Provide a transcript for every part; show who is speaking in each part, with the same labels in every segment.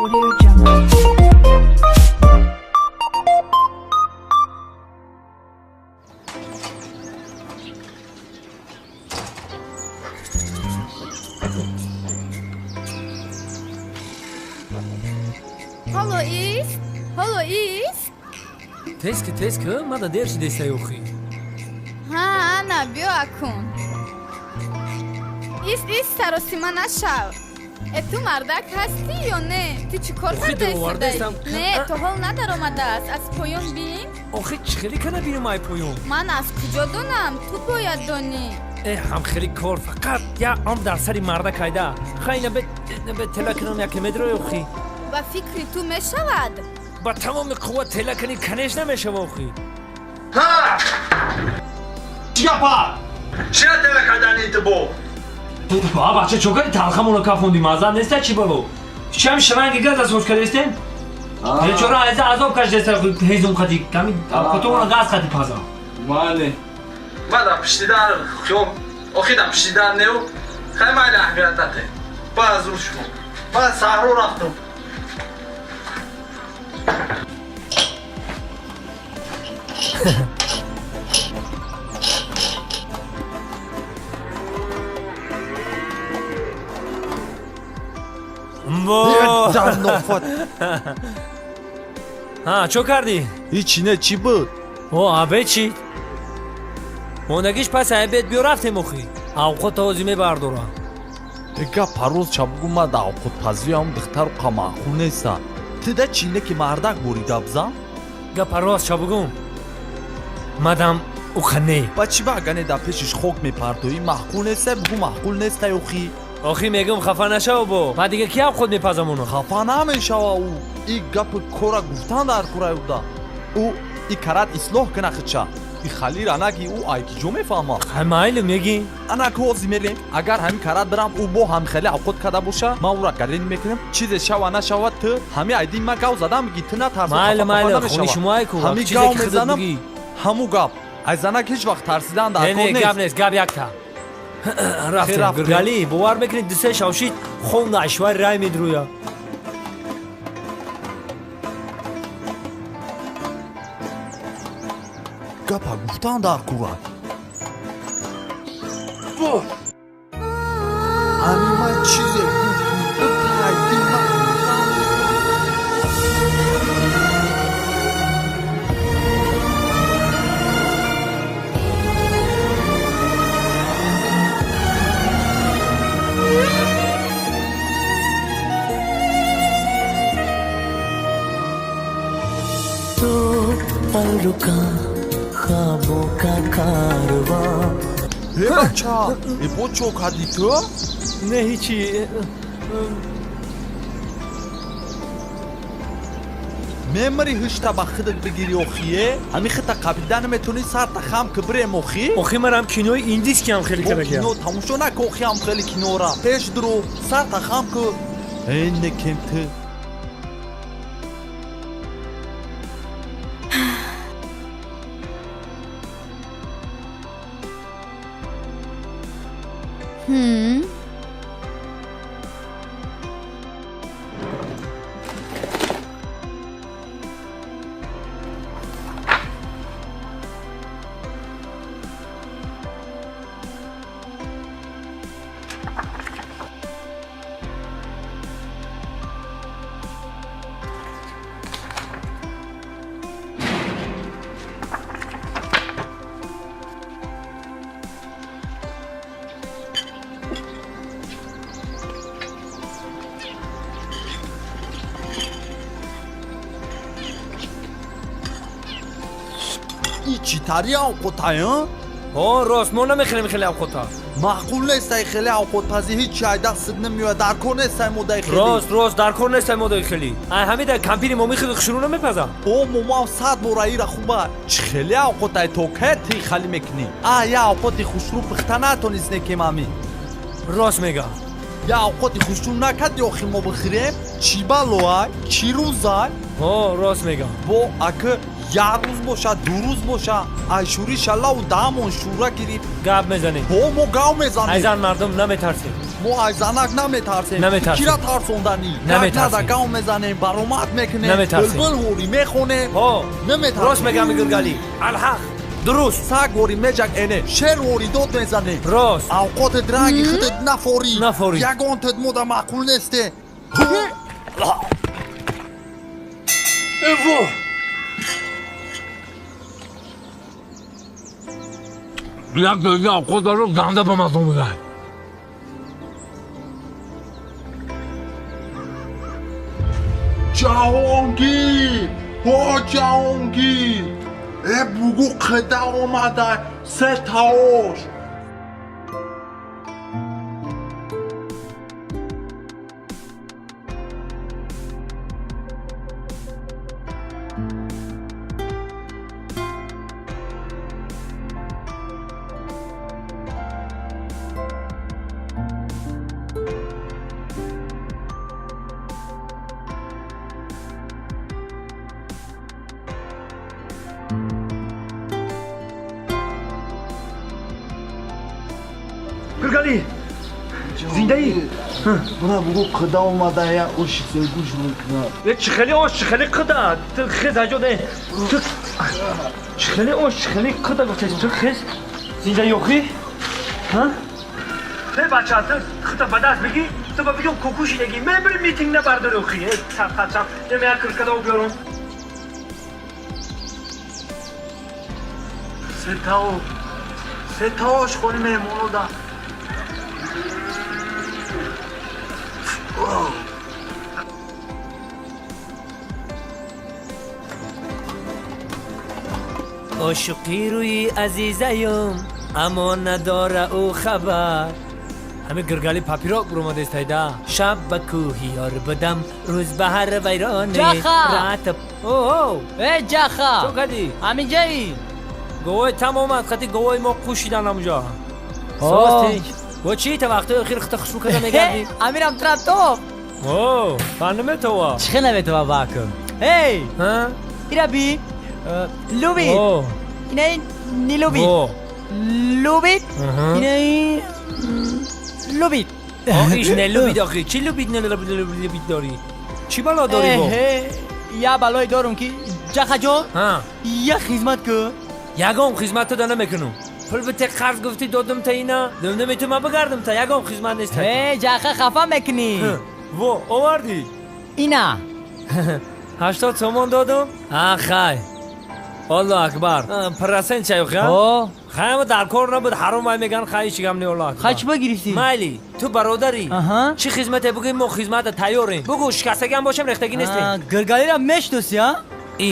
Speaker 1: Audio Jungle.
Speaker 2: Ҳоло ист, ҳоло ист.
Speaker 3: Тез ки, тез ки, мада дер шидестай охи.
Speaker 2: Ҳа, ана биё акун. Ист, ист, саросима нашав. Э, ту мардак ҳастӣ ё не? Ту чӣ кор
Speaker 3: Охи,
Speaker 2: кардаистудай?
Speaker 3: даровардаистам.
Speaker 2: Не, то ҳол надаромадааст. Аз поён бин.
Speaker 3: Охи, чӣ хеле кана бинам ай поён?
Speaker 2: Ман аз куҷо донам? Ту бояд донӣ.
Speaker 3: Э, ҳам хеле кор фақат як ом дар сари мардак айда. Хай, набе набе тела кунам, яке медрои охи.
Speaker 2: Ба фикри ту мешавад?
Speaker 3: Ба тамоми қувват тела кунӣ, конечно, мешава охи.
Speaker 4: Ҳа!
Speaker 5: Чӣ гапа?
Speaker 4: Чира тела кардани ту бо?
Speaker 3: А, бача, чо кардӣ, талхамона кафонди? Мазза неста, чӣ бало? Чам шланги газ асоз кардестем? Бечора айза азоб кашидеста, ҳезум қати, ками авқотомона газ қати паза.
Speaker 4: Мале. Ма дар пишти дар хиёл, охи дар пишти дар неу. Хай, майли, аҳамият нате. Ба зур шумо. Ман саҳро рафтам.
Speaker 3: Во!
Speaker 5: Нофат.
Speaker 3: Ҳа, чо кардӣ?
Speaker 5: Ҳичи не, чӣ буд?
Speaker 3: О, абе чӣ? Мондагиш пас абед биё, рафтем охи. Авқота ҳозир мебардорам.
Speaker 5: Э, гап пароз ча бугу, ма да авқотпазиам духтару қа маъқул неста. Тида чӣ не ки мардак бори гап зан?
Speaker 3: Гапа рост ча бугум? Мадам уқа не.
Speaker 5: Ба чӣ ба агане дар пешиш хок мепартоӣ? Маъқул неста, бугу, маъқул нестай охи.
Speaker 3: Охи, мегум, хафа нашав бо. Ба дига ки авқот мепазам оно?
Speaker 5: Хафа намешава ӯ. И гапи кора гуфтан дар кораи уда. Ӯ и карат ислоҳ кина хича. И халира наги, ӯ ай ки ҷо мефаҳма?
Speaker 3: Хай, майли, мегӣ.
Speaker 5: Ана ки ҳозир мерем, агар ҳамин карат бирам, ӯ бо ҳамхеле авқот карда боша, ман ӯра галени мекунам. Чизе шава нашава, ту ҳами айдин ма гав задам, биги, ту натарс.
Speaker 3: Майли, майли, хони шумоай ку.
Speaker 5: Ҳами
Speaker 3: Чизе
Speaker 5: гав
Speaker 3: ки худат
Speaker 5: мезанам.
Speaker 3: бугӣ.
Speaker 5: Ҳаму гап ай занак ҳеҷ вақт тарсидан дар
Speaker 3: Не,
Speaker 5: кор
Speaker 3: не, гап
Speaker 5: нест.
Speaker 3: нест, гап якта. Рафтем.
Speaker 5: Рафтем.
Speaker 3: Гургали, бовар мекунӣ, дусе шавшид, хом нашвай рай медрӯя.
Speaker 5: Гапа гуфтан дар кора. Ами ман чизе гуфтм, ма.
Speaker 6: तो पल रुका ख्वाबों का कारवां।
Speaker 5: Э, бача, э, бо чо кардӣ ту?
Speaker 3: Не, ҳичи.
Speaker 5: Мемари, ҳишта ба худат бигирӣ охие. Ҳами хита қабида наметонӣ, сарта хам ки бирем охи.
Speaker 3: Охи, марам кинои индийский ҳам хеле
Speaker 5: Бо
Speaker 3: карагия.
Speaker 5: кино тамошо нака охи, ҳам хеле кинора пеш дуру сарта хам ку. Э, некем ту. И чӣ тари авқотая?
Speaker 3: О, рост, мо намехелем хеле авқота.
Speaker 5: Маъқул нестай хеле авқотпазӣ, ҳеҷ ай дастат намеояд, дар кор нестай модаи хеле.
Speaker 3: Рост, рост, дар кор нестай модаи хеле. Ай ҳамида кампири момихи хушрӯ намепазам.
Speaker 5: О, момоам сад бора ира хуба. Чӣ хеле авқотай, то кай ти хали мекунӣ? А я авқоти хушрӯ пухта натонист некем ами.
Speaker 3: Рост мега.
Speaker 5: Я авқоти хушрӯ накарди охи, мо бихӯрем? Чӣ балоай, чӣ рӯзай?
Speaker 3: О, рост мега.
Speaker 5: Бо ака як рӯз боша, ду рӯз боша, ай шӯри шаллаву даҳамон шӯра гирифт.
Speaker 3: Гап мезанем.
Speaker 5: Ҳо, мо гав мезанем.
Speaker 3: Ай зан мардум наметарсем.
Speaker 5: Мо аз занак наметарсем.
Speaker 3: Наметарсем.
Speaker 5: Кира тарсонданӣ?
Speaker 3: Наметарсем.
Speaker 5: Нада гав мезанем, баромад мекунем.
Speaker 3: Наметарсем.
Speaker 5: Булбул ворӣ мехонем.
Speaker 3: Ҳо.
Speaker 5: Наметарсем.
Speaker 3: Рост мегам Гургали. Алҳақ. Дуруст.
Speaker 5: Саг ворӣ меҷак эне, шер ворӣ дод мезанем.
Speaker 3: Рост.
Speaker 5: Авқотет ранги худет нафорӣ.
Speaker 3: Нафорӣ.
Speaker 5: Ягонтет мода маъқул несте.
Speaker 3: Эво. Як дойга авқот даро ганда ба мазон будай.
Speaker 5: Ҷаҳонгир! Ҳо Ҷаҳонгир! Э бугу қида омада се таош.
Speaker 3: Гургали. Зиндаӣ?
Speaker 7: Буна бугу қида омада я оши сергӯш мекунад.
Speaker 3: Э чӣ хеле ош, чӣ хеле қида? Ту хез аҷо не. Ту чӣ хеле ош, чӣ хеле қида гуфтаи ту хез. Зиндаӣ охи? Ҳа? Не бача, ту хита ба даст бигӣ, ту ба бигӯ кукуши неги. Мен бир митинг набардори охи. Э сарқачам. Не мея киркада биёрам.
Speaker 4: Се таош. Се таош хони меҳмоно да.
Speaker 3: Ошиқи рӯи азизаём, аммо надора ӯ хабар. Ҳамин Гиргали папиро буромадест айда. Шаб ба кӯҳи ёр будам, рӯз ба ҳар вайроне.
Speaker 8: Ҷаха!
Speaker 3: Раата. О,
Speaker 8: Э Ҷаха!
Speaker 3: Чо кардӣ?
Speaker 8: Ҳаминҷаи?
Speaker 3: Говои там омад, қати говои мо қӯшидан ҳамуҷо.
Speaker 8: О.
Speaker 3: Состинч. Во чӣ та вақтои охир хита хушбӯ карда мегардӣ?
Speaker 8: Амирам трактор!
Speaker 3: О, ман наметова.
Speaker 8: Чӣ хел наметова бакум? Эй!
Speaker 3: Ҳа?
Speaker 8: Ира би! Любит!
Speaker 3: О.
Speaker 8: Инаи не любит!
Speaker 3: О.
Speaker 8: Любит!
Speaker 3: Аҳа.
Speaker 8: Инаи любит!
Speaker 3: О, иш не любит охи. Чӣ любит, не любит, любит дорӣ? Чӣ бало дорӣ бо?
Speaker 8: Эҳе, я балое дорум ки Ҷаха ҷон,
Speaker 3: Ҳа.
Speaker 8: я хизмат кун.
Speaker 3: Ягон хизмат то да намекунам. Пул бите қарз гуфтӣ додум та ина. Намету ман бигардам та ягон хизмат нест.
Speaker 8: Э Ҷаха хафа мекунӣ.
Speaker 3: Во, овардӣ?
Speaker 8: Ина.
Speaker 3: 80 сомон додум? А, хай. Аллоҳ акбар. Процент чай охи,
Speaker 8: О.
Speaker 3: Хай, ама дар кор набуд, ҳаром ай меган, хай ҳеч гам не, Аллоҳ акбар.
Speaker 8: Хай чӣ бигирифтӣ?
Speaker 3: Майли, ту бародарӣ.
Speaker 8: Аҳа.
Speaker 3: Чӣ хизмате бугӯи мо хизмата тайёрем. Бугӯ шикастагиам бошем, рехтагӣ нестем.
Speaker 8: Гиргалиро мешиносӣ, а?
Speaker 3: И,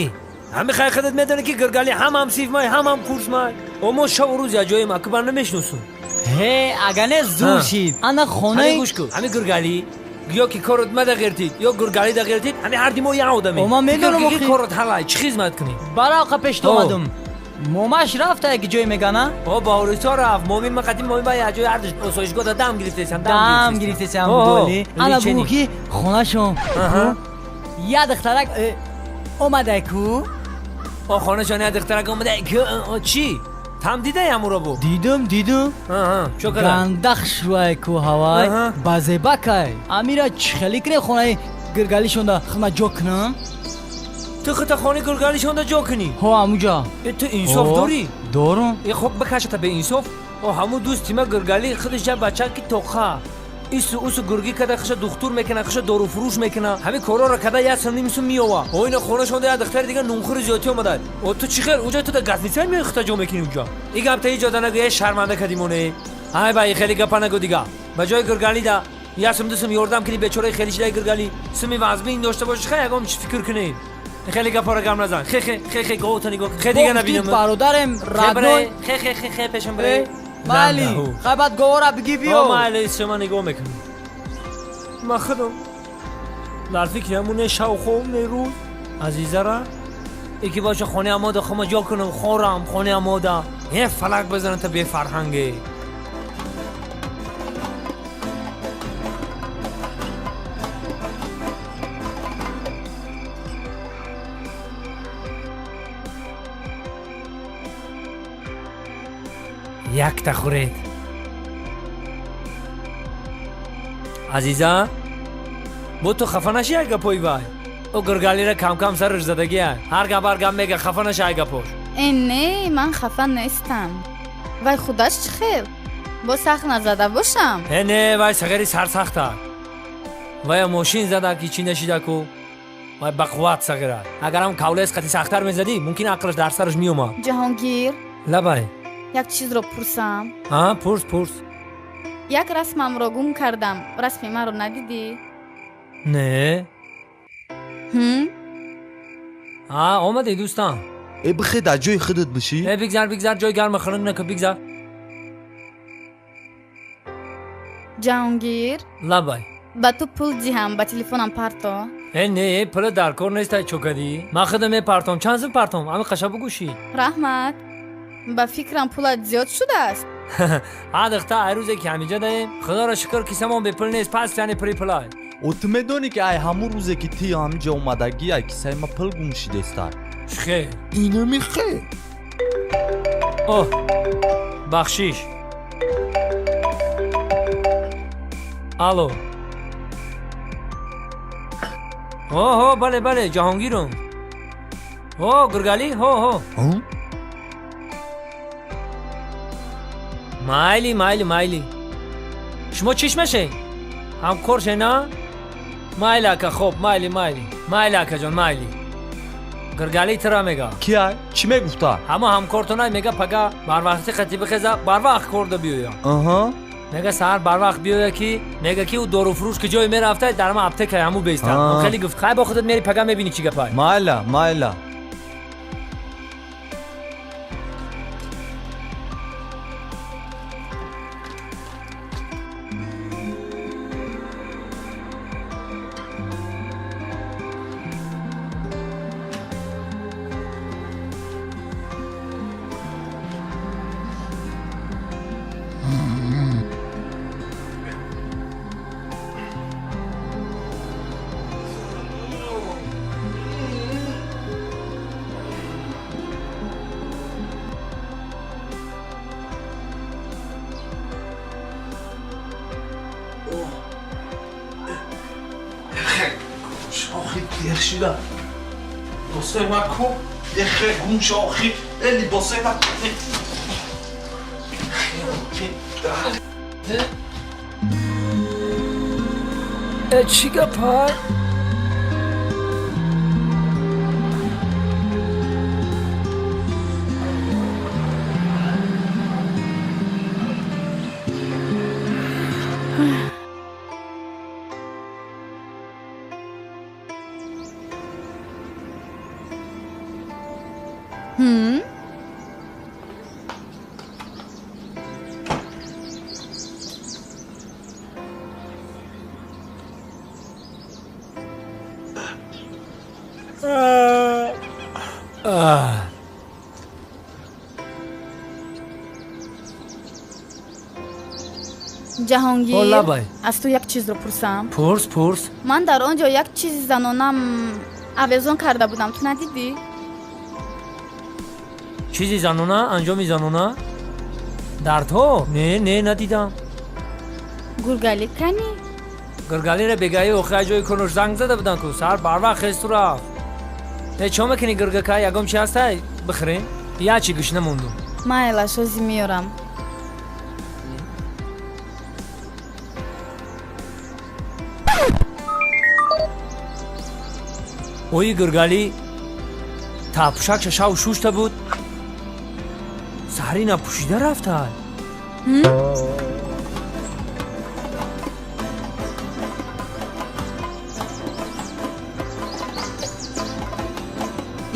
Speaker 3: ҳами хай худат медонӣ ки Гиргали ҳам ҳамсиф май, ҳам ҳам курс май. О мо шабу рӯз якҷоем, аку ман намешиносум.
Speaker 8: Ҳе, агар не зур
Speaker 3: Ҳа.
Speaker 8: шид. Ана хонаи
Speaker 3: Ҳами гӯш кун, ҳами Гиргали ё ки корот ма дағиртид, ё Гиргали дағиртид, ҳами ҳарди мо як одамем.
Speaker 8: О, ман медонам,
Speaker 3: Фикр ки
Speaker 8: охи.
Speaker 3: корот ҳалай, чӣ хизмат кунӣ?
Speaker 8: Баравқа пешт
Speaker 3: О.
Speaker 8: омадум. Момаш рафта як ҷое мегана?
Speaker 3: О, баҳористо рафт. Момин ма қадим момин ба як ҷои ҳардуш осоишгоҳ да дам гирифтесам,
Speaker 8: Дам гирифтесам буголи. Ана бугу ки хонашон.
Speaker 3: Аҳа.
Speaker 8: Я духтарак омада ку?
Speaker 3: О, хонашон я духтарак омада ку? О, чӣ? Там дидай ҳамуро бу?
Speaker 8: Дидум, дидум.
Speaker 3: Аҳа, чо кара?
Speaker 8: Гандах шуай ку ҳавай.
Speaker 3: Аҳа.
Speaker 8: Ба зебакай. Амира чӣ хеле кире хонаи Гиргалишонда хидмат ҷо кунам?
Speaker 3: Ту хита хонаи Гиргалишонда ҷо кунӣ?
Speaker 8: Ҳо, амуҷа.
Speaker 3: Э, ту инсоф
Speaker 8: Ҳо,
Speaker 3: дорӣ?
Speaker 8: Дорум.
Speaker 3: Э, хоб бикашата бе инсоф. О, ҳамун дӯсти ма Гиргали худаш я бача ки тоқа. Ису усу гургӣ када хиша духтур мекуна, хиша доруфурӯш мекуна. Ҳамин корҳоро када як сум ним сум меова. О, ина хонашонда як духтари дига нунхӯри зиёдтӣ омада. О, ту чӣ хел? Уҷа ту да газницаи меои хита ҷо мекунӣ уҷа. И гап та иҷода нагӯ, э шарманда кадимоне. Ай ба, и хеле гапа нагӯ дига. Ба ҷои Гиргали да як сум ду сум ёрдам кунӣ бечораи хеле шидаи Гиргали. Суми вазмин дошта бошӣ, хай ягон чӣ фикр кунӣ. Хеле гапҳоро гап назан. Хе хе хе хе говото нигоҳ. Хе дига набинам.
Speaker 8: Бародарем
Speaker 3: Хе
Speaker 8: родной.
Speaker 3: хе хе хе хе пешам бре.
Speaker 8: Майли, хай баъд говора бигӣ биё.
Speaker 3: О, майли, шума нигоҳ мекунам. Ман худам дар фикри ҳамун не шавхом, не рӯз. Азизара, яке боша хонаи амода хома ҷо кунам, хорам хонаи амода. Е фалак бизанад та бефарҳанге. Якта хӯред. Азиза, бо ту хафа наши ай гапои вай? Ӯ гиргалира кам-кам сараш задагия. Ҳар гап ҳар гап мега, хафа наша ай гапош.
Speaker 2: Э, не, ман хафа нестам. Вай худаш чӣ хел? Бо сахт назада бошам?
Speaker 3: Э, не, вай сағири сарсахта. Вая мошин зада ки чӣ нашида ку. Вай бақувват сағира. Агарам кавлес қати сахттар мезадӣ, мумкин ақлаш дар сараш меомад.
Speaker 2: Ҷаҳонгир.
Speaker 3: Лабай.
Speaker 2: Як чизро пурсам?
Speaker 3: А, пурс, пурс.
Speaker 2: Як расмамро гум кардам. Расми маро надидӣ?
Speaker 3: Не.
Speaker 2: Ҳм?
Speaker 3: А, омадӣ дӯстам.
Speaker 7: Э, бихе дар ҷои худат бишӣ.
Speaker 3: Э, бигзар, бигзар, ҷои гарма хунук наку, бигзар.
Speaker 2: Ҷаҳонгир.
Speaker 3: Лабай.
Speaker 2: Ба ту пул диҳам, ба телефонам парто.
Speaker 3: Э, не, пула дар кор нестай, чокадӣ. Ман худам мепартом. Чанд сум партом? Ами қаша бугӯшӣ.
Speaker 2: Раҳмат. Ба фикрам пулат зиёд шудааст.
Speaker 3: Ҳа, духта, ай рӯзе ки ҳамиҷа даем, худоро шукр, кисамон бепул нест, пас яъне пури пулай.
Speaker 5: О, ту медонӣ ки ай ҳамун рӯзе ки ти ҳамиҷа омадагӣ, ай кисаи ма пул гум шидестай.
Speaker 3: Чхе?
Speaker 7: Инамихе.
Speaker 3: Оҳ, бахшиш. Алло. Ҳо, ҳо, бале, бале, Ҷаҳонгирум. Ҳо, Гургалӣ, ҳо, ҳо. Майли, майли, майли. Шумо чиш мешед? Ҳамкор ше, на? Майли, ака, хоб, майли, майли. Майли, акаҷон, майли. Гиргалӣ тира мега.
Speaker 5: Кия? Чӣ мегуфта?
Speaker 3: Ҳама ҳамкортонай мега, пага барвақти қати бихеза, барвақт корда биёя.
Speaker 5: Аҳа.
Speaker 3: Мега саҳар барвақт биёя ки мега ки ӯ доруфурӯш ки ҷое мерафта, дар ма аптекай ҳаму беиста. Хеле гуфт, хай бо худат мери, пага мебинӣ чӣ гапай.
Speaker 5: Майла, майла.
Speaker 7: Охи, дер шуда. Либосои ма ку? Эхе, гум шо, охи. Э, либосои ма.
Speaker 3: Э, чӣ гапай?
Speaker 2: Ҳм? Ҷаҳонгир.
Speaker 3: Ҳо, лабай.
Speaker 2: Аз ту як чизро пурсам?
Speaker 3: Пурс, пурс.
Speaker 2: Ман дар он ҷо як чизи занонам авезон карда будам, ту надидӣ?
Speaker 3: Чизи занона, анҷоми занона? Дардҳо? Не, не, надидам.
Speaker 2: Гургалӣ кани?
Speaker 3: Гиргалиро бегаи охи ай ҷои кунуш занг зада будан ку, саҳар барвақт хесту рафт. Э, чо мекунӣ, гиргака, ягон чи ҳастай бихӯрем? Я чи гӯшна мондум.
Speaker 2: Майлаш, ҳозир меёрам.
Speaker 3: Ои гиргалӣ тапушакша шав шушта буд, саҳари напӯшида рафтай.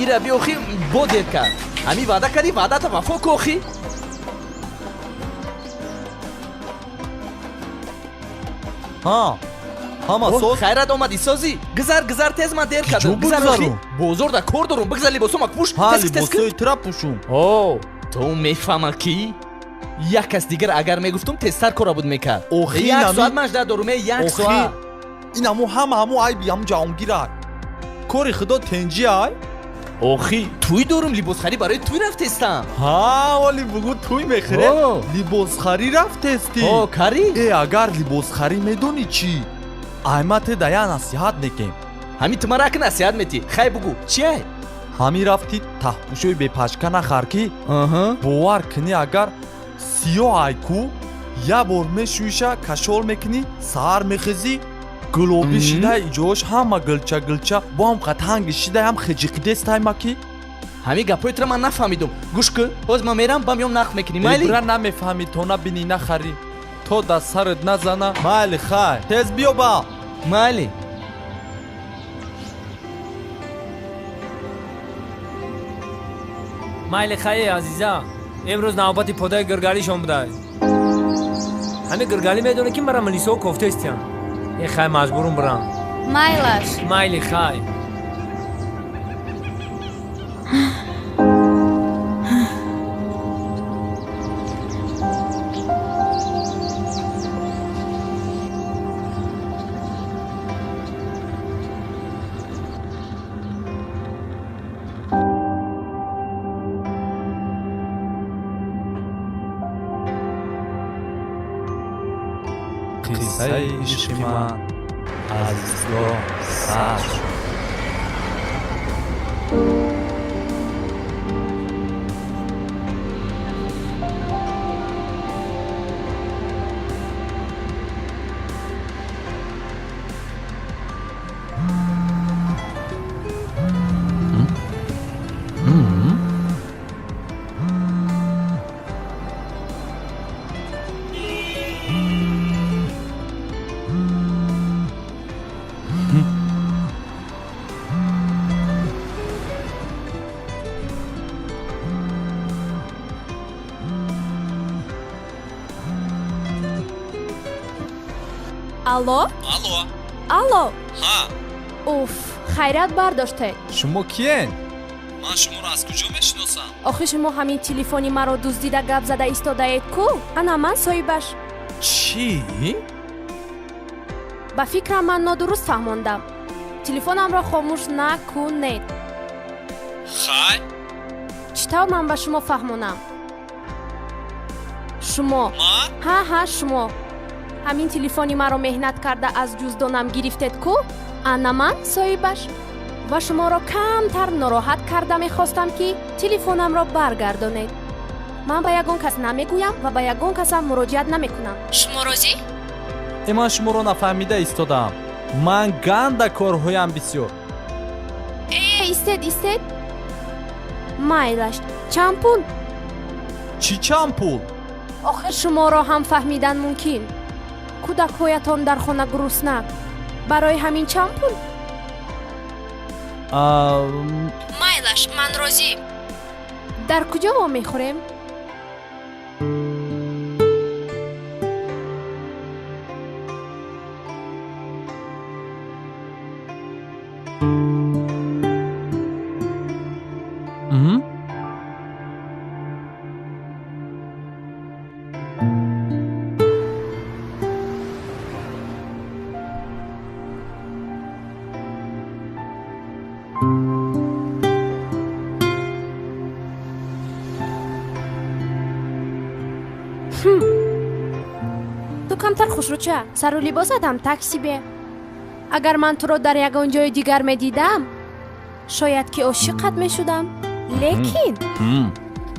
Speaker 9: Ира биохи, бо дер кард. Ҳами ваъда кардӣ, ваъдата вафо ку охи.
Speaker 5: Ҳа, ҳама соз.
Speaker 9: Хайрат, омадӣ, созӣ? Гузар, гузар, тез, ман дер кардам.
Speaker 5: Киҷо
Speaker 9: гузар охи.
Speaker 5: бигзарум?
Speaker 9: Бозор да кор дорум, бигзар, либосома пӯш.
Speaker 5: Ҳа,
Speaker 9: тез, тез.
Speaker 5: либосои тира пӯшум.
Speaker 9: О, ту мефаҳма ки як кас дигар агар мегуфтум, тезтар кора буд мекард.
Speaker 5: Охи,
Speaker 9: як
Speaker 5: нами-
Speaker 9: соат ман жда дорум, е, як
Speaker 5: Охи,
Speaker 9: соат.
Speaker 5: ин ҳаму ҳама ҳаму айби ҳаму ҷаҳонгир ай. Кори худо тенҷи ай.
Speaker 9: Охи, тӯй дорум, либосхарӣ барои тӯй рафтестам.
Speaker 5: Ҳа, оли бугӯ тӯй мехӯре?
Speaker 9: О.
Speaker 5: Либосхарӣ рафтестӣ?
Speaker 9: О, карӣ?
Speaker 5: Э, агар либосхарӣ медонӣ чӣ? Ай ма те да я насиҳат мекем.
Speaker 9: Ҳами ту мара ака насиҳат метӣ. Хай бугӯ, чиай?
Speaker 5: Ҳамин рафти таҳпӯшои бепашка нахар ки бовар кунӣ, агар сиёҳ ай ку, як бор мешӯиша, кашол мекунӣ, саҳар мехезӣ, гулобӣ шидай, иҷош ҳама гулча гулча, бо ҳам қатанги шидай, ҳам хиҷиқидестайма ки.
Speaker 9: Ҳамин гапҳои тура ман нафаҳмидум. Гӯш кун, ҳоз ман мерам, ба меом, нақл мекунӣ, майли?
Speaker 5: Ибра намефаҳмӣ, то набинӣ нахарӣ, то дар сарат назана. Майли, хай, тез биё ба.
Speaker 9: Майли.
Speaker 3: Майли, хай, азиза, имрӯз навбати подаи гиргалишон будай. Ҳами гиргалӣ медонӣ ки мара милисо кофтестиям. Е хай, маҷбурум бирам.
Speaker 2: Майлаш.
Speaker 3: Майли, хай.
Speaker 5: Қиссаи ишқи ман аз истгоҳ сар шуд.
Speaker 10: Алло.
Speaker 5: Алло.
Speaker 10: Алло.
Speaker 5: Ҳа.
Speaker 10: Уф, хайрият, бардоштед.
Speaker 5: Шумо киен? Ман шуморо аз куҷо мешиносам?
Speaker 10: Охи, шумо ҳамин телефони маро дуздида гап зада истодаед ку. Ана ман соҳибаш.
Speaker 5: Чӣ?
Speaker 10: Ба фикрам, ман нодуруст фаҳмондам. Телефонамро хомӯш накунед.
Speaker 5: Хай.
Speaker 10: Чӣ тавр ман ба шумо фаҳмонам? Шумо.
Speaker 5: Ман?
Speaker 10: Ҳа, ҳа, шумо ҳамин телефони маро меҳнат карда аз ҷуздонам гирифтед ку. Ана ман соҳибаш ва шуморо камтар нороҳат карда мехостам, ки телефонамро баргардонед. Ман ба ягон кас намегӯям ва ба ягон касам муроҷиат намекунам. Шумо розӣ?
Speaker 5: Э, ман шуморо нафаҳмида истодаам. Ман ганда корҳоям бисёр.
Speaker 10: Э, истед, истед. Майлаш, чанд пул?
Speaker 5: Чӣ чанд пул?
Speaker 10: Охир шуморо ҳам фаҳмидан мумкин. Кӯдакҳоятон дар хона гурусна, барои ҳамин чанд пул? Майлаш, ман розӣ. Дар куҷо вомехӯрем? Ту камтар хушрӯча, сару либосатам так себе. Агар ман туро дар ягон ҷои дигар медидам, шояд ки ошиқат мешудам, лекин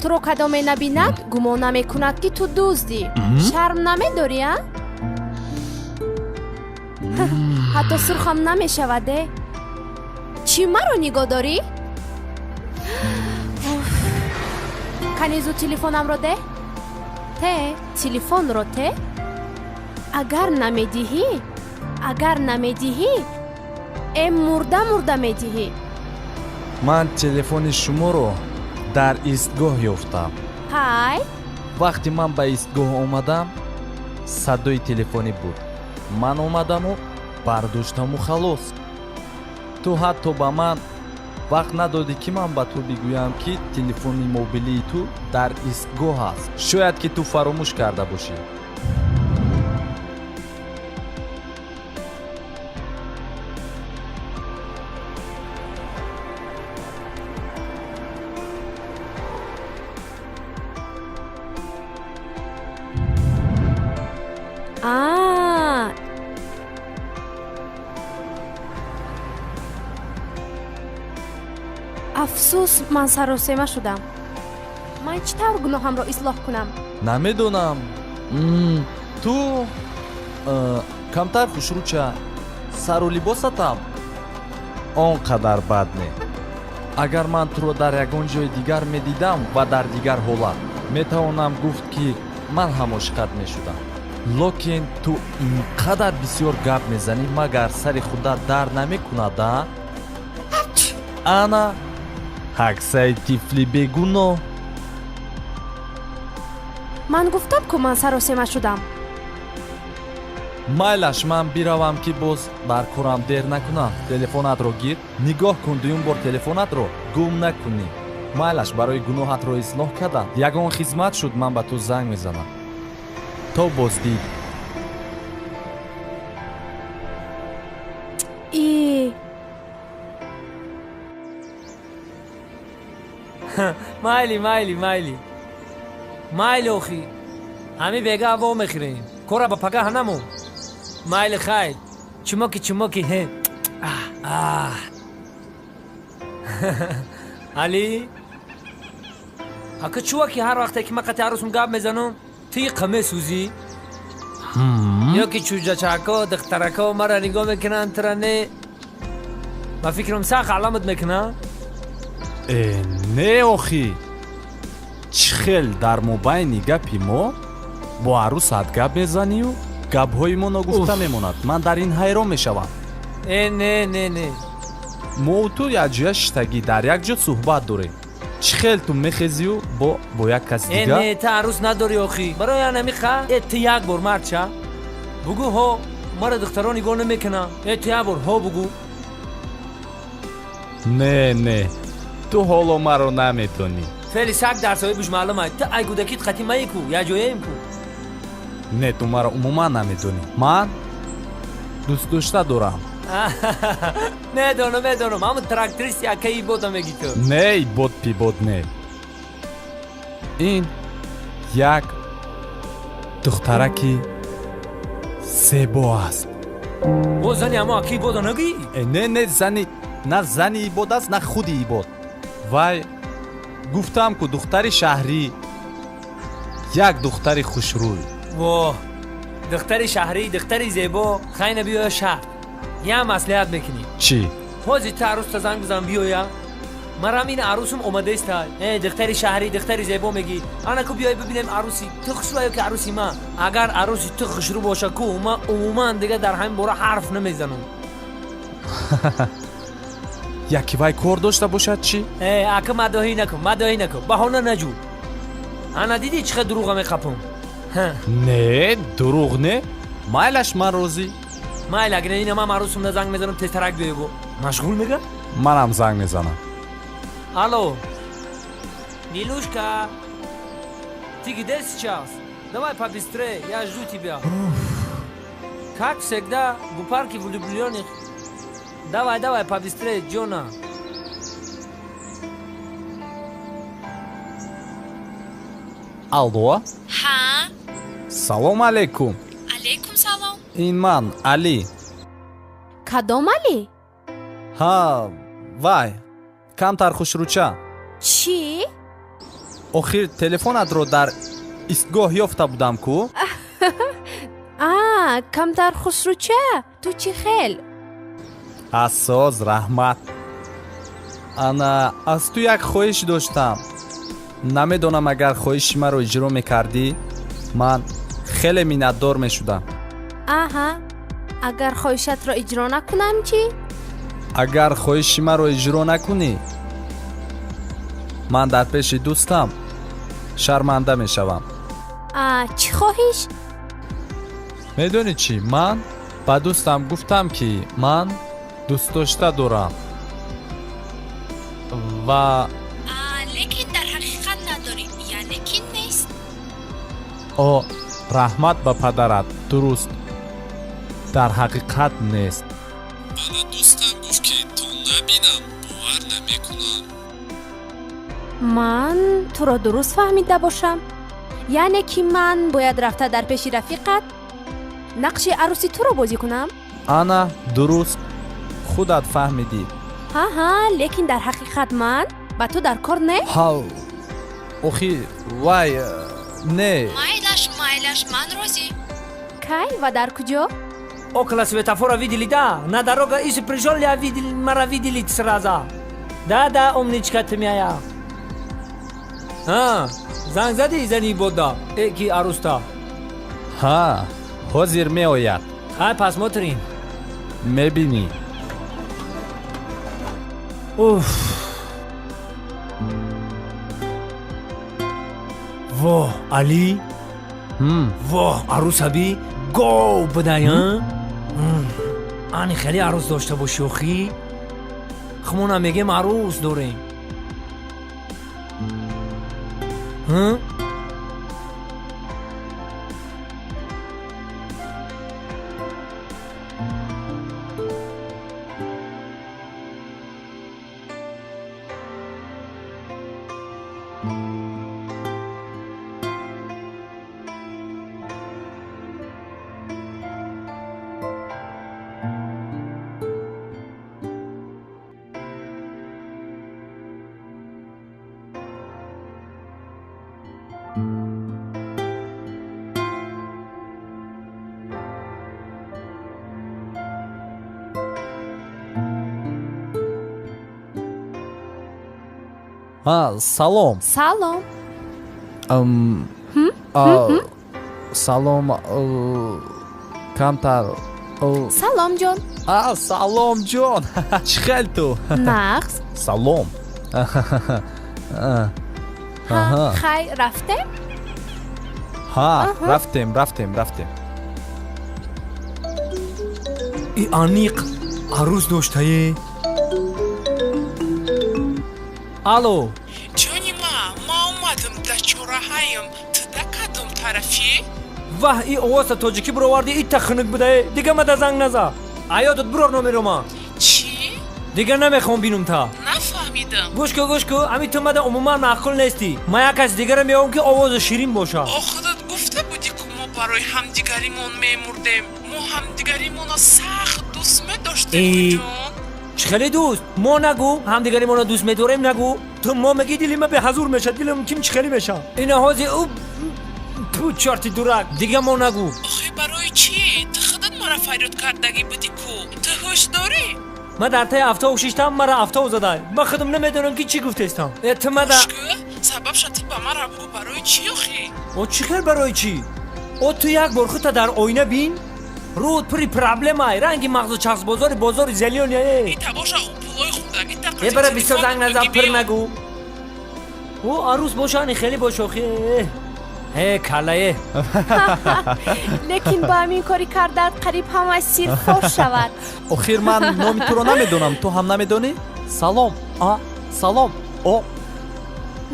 Speaker 10: туро кадоме набинад, гумон намекунад, ки ту дуздӣ. Шарм намедорӣ, а? Ҳатто сурхам намешавад. Э, чӣ маро нигоҳ дорӣ? Уф. Кани, зуд телефонамро де. Те телефонро, те. Агар намедиҳӣ, агар намедиҳӣ, э, мурда мурда медиҳӣ.
Speaker 5: Ман телефони шуморо дар истгоҳ ёфтам.
Speaker 10: Ҳай.
Speaker 5: Вақте ман ба истгоҳ омадам, садои телефонӣ буд. Ман омадаму бардоштаму халос. Ту ҳатто ба ман вақт надодӣ, ки ман ба ту бигӯям, ки телефони мобилии ту дар истгоҳ аст. Шояд ки ту фаромӯш карда бошӣ.
Speaker 10: Афсӯс, ман саросема шудам. Ман чӣ тавр гуноҳамро ислоҳ кунам?
Speaker 5: Намедонам. Ту камтар хушрӯча, сару либосатам он қадар бад не. Агар ман туро дар ягон ҷои дигар медидам ва дар дигар ҳолат, метавонам гуфт, ки ман ҳам ошиқат мешудам. Локин ту ин қадар бисёр гап мезанӣ, магар сари худат дард намекунад, а? Ана ҳаксаи тифли бегуноҳ.
Speaker 10: Ман гуфтам ку, ман саросема шудам.
Speaker 5: Майлаш, ман биравам, ки боз бар корам дер накунам. Телефонатро гир, нигоҳ кун, дуюм бор телефонатро гум накунӣ. Майлаш, барои гуноҳатро ислоҳ кардан ягон хизмат шуд, ман ба ту занг мезанам. То боздид.
Speaker 10: И
Speaker 3: Майли, майли, майли, майли. Охи, ҳами бега во мехӯрем, кора ба пагаҳ намон. Майли, хайр. Чумоки, чумоки, хе. А. Али, ака, чува ки ҳар вақте ки ман қати арӯсум гап мезанам, тиқа месӯзӣ? Ё ки чӯҷачако, духтарако мара нигоҳ мекунанд, тура не? Ба фикрам, сахт аламат мекунад.
Speaker 5: Э, не, охи, чӣ хел дар мобайни гапи мо бо арӯсат гап мезанию гапҳои мо ногуфта мемонад? Ман дар ин ҳайрон мешавам.
Speaker 3: Э, не, не, не.
Speaker 5: Мо ту якҷоя шиштагӣ, дар як ҷо суҳбат дорем, чӣ хел ту мехезию бо як каси
Speaker 3: Э,
Speaker 5: дигар?
Speaker 3: Не, ту арӯс надорӣ, охи, барои анамиқа. Э, ту як бор мардча бугӯ: ҳо, мара духтаро нигоҳ намекунам. Э, ту як бор ҳо бугӯ.
Speaker 5: Не, не, ту ҳоло маро намедонӣ.
Speaker 3: Феъли саг дар соҳибаш маълум ай. Ту ай гудакит қати маи ку, якҷояем ку.
Speaker 5: Не, ту маро умуман намедонӣ. Ман дӯстдошта дорам.
Speaker 3: Медонам, медонам, ҳамн тракторист якаи бода меги ту.
Speaker 5: Не, бод пибод не, ин як духтараки зебо аст.
Speaker 3: Бо зани ҳамо акии бода нагӣ?
Speaker 5: Э, не, не, зани на зани ибод аст, на худи ибод. Вай, гуфтам ку, духтари шаҳрӣ, як духтари хушрӯй.
Speaker 3: Воҳ, духтари шаҳрӣ, духтари зебо. Хайна, биёя шаҳр, я маслиҳат мекунӣ.
Speaker 5: Чӣ?
Speaker 3: Ҳозир ту арӯста занг бизан, биёя. Марам ин арӯсум омадаистай. Э, духтари шаҳрӣ, духтари зебо мегӣ, ана ку, биёй бибинем, арӯси ту хушрӯ ё ки арӯси ман. Агар арӯси ту хушрӯ боша ку, ман умуман дига дар ҳамин бора ҳарф намезанам.
Speaker 5: Яке вай кор дошта бошад чӣ?
Speaker 3: Э, ака, мадоҳӣ накун, мадоҳӣ накун, баҳона наҷӯ. Ана дидӣ, чӣ қадр дурӯға меқапам?
Speaker 5: Не, дурӯғ не. Майлаш, ман розӣ.
Speaker 3: Майли, агар ина ман арӯсумда занг мезанам, тезтарак биёй, бо машғул мега.
Speaker 5: Манам занг мезанам.
Speaker 3: Алло, Нилушка, ты где сейчас? Давай побыстрее, я жду тебя, как всегда, в парке влюбленных. Давай, давай, побыстрее, Джона.
Speaker 5: Алло.
Speaker 10: Ҳа.
Speaker 5: Салом алейкум.
Speaker 10: Алейкум салом.
Speaker 5: Ин ман, Али.
Speaker 10: Кадом Али?
Speaker 5: Ҳа, вай, камтар хушрӯча.
Speaker 10: Чӣ?
Speaker 5: Охир телефонатро дар истгоҳ ёфта будам ку.
Speaker 10: А, камтар хушрӯча. Ту чӣ хел?
Speaker 5: Асоз, раҳмат. Ана, аз ту як хоҳиш доштам. Намедонам, агар хоҳиши маро иҷро мекардӣ, ман хеле миннатдор мешудам.
Speaker 10: Аҳа, агар хоҳишатро иҷро накунам чӣ?
Speaker 5: Агар хоҳиши маро иҷро накунӣ, ман дар пеши дӯстам шарманда мешавам.
Speaker 10: А, чӣ хоҳиш?
Speaker 5: Медонӣ чӣ, ман ба дӯстам гуфтам, ки ман дӯстдошта дорам ва
Speaker 10: Лекин дар ҳақиқат надорӣ, яъне ки нест.
Speaker 5: О, раҳмат ба падарат, дуруст, дар ҳақиқат нест. Ана, дӯстам гуфт, ки то набинам, бовар намекунам.
Speaker 10: Ман туро дуруст фаҳмида бошам, яъне ки ман бояд рафта дар пеши рафиқат нақши арӯси туро бозӣ кунам?
Speaker 5: Ана, дуруст, худат фаҳмидӣ.
Speaker 10: Ҳа, лекин дар ҳақиқат ман ба ту дар кор не?
Speaker 5: Ҳа, охи вай, не.
Speaker 10: Майлаш, майлаш, ман розӣ. Кай ва дар куҷо?
Speaker 3: Около светофора видели, да? На дорога иси пришел, я видел, мара видели сразу. Да, да, умничка ты моя. А, занг зади зани бода, э, ки аруста.
Speaker 5: Ҳа, ҳозир меояд.
Speaker 3: Хай, посмотрим.
Speaker 5: Мебинӣ.
Speaker 3: Уф. Воҳ, Али. Воҳ, арусаби гов будай, а? Ани хеле арӯс дошта бошӣ, охӣ. Хумона мегем, арӯс дорем. Ҳм?
Speaker 5: Ҳа, салом.
Speaker 10: Салом.
Speaker 5: Салом, камтар.
Speaker 10: Салом, ҷон.
Speaker 5: А, салом, ҷон, чӣ хел ту?
Speaker 10: Нағз.
Speaker 5: Салом.
Speaker 10: Ҳа, хай, рафтем?
Speaker 5: Ҳа, рафтем, рафтем, рафтем.
Speaker 3: И аниқ арӯс доштае. Алло.
Speaker 11: Ҷони ма, ма омадам, дар чораҳаем. Ту да кадом тарафӣ?
Speaker 3: Ваҳ, и овоза тоҷикӣ бироварди, ита хунук будае. Дига мада занг наза, аёдат бирор номерома.
Speaker 11: Чӣ?
Speaker 3: Дига намехоҳам бинум та.
Speaker 11: Нафаҳмидам.
Speaker 3: Гӯш ку, гӯш ку, ами ту мада умуман маъқул нестӣ. Ма як каси дигара меёвам, ки овоза ширин боша.
Speaker 11: О, худат гуфта будӣ, ку мо барои ҳамдигаримон мемурдем, мо ҳамдигаримонро сахт дӯст медоштем.
Speaker 3: Э,
Speaker 11: ҷон.
Speaker 3: Чӣ хеле дӯст мо нагӯ, ҳамдигаримонро дӯст медорем нагӯ. Ту мо мегӣ, дили ма беҳазур меша, дилам ким чӣ хеле меша. Ина ҳози ӯ ту чорти дурак, дига мо нагӯ.
Speaker 11: Охи барои чӣ? Ту худат маро фарёд кардагӣ будӣ ку. Ту ҳуш дорӣ?
Speaker 3: Ма дар таи автобус шиштам, мара автобус задай. Ма худам намедонам, ки чӣ гуфтестам. Э, ту мада
Speaker 11: Гӯш ку, сабабша ту ба мара бугӯ, барои чӣ охи?
Speaker 3: О, чӣ хел барои чӣ? О, ту як бор худта дар оина бин, рӯд пури проблемай, ранги мағзу чахсбозори бозори зелёния.
Speaker 11: И табоша ӯ пулои хурдагӣ.
Speaker 3: Е, бара бисёр занг назан, пир нагӯ. О, арӯс бошани хеле бошохи. Э, калае.
Speaker 10: Лекин бо ҳамин кори кардаат қариб ҳамаи сир фош шавад.
Speaker 5: Охир ман номи туро намедонам, ту ҳам намедонӣ. Салом, а, салом, о.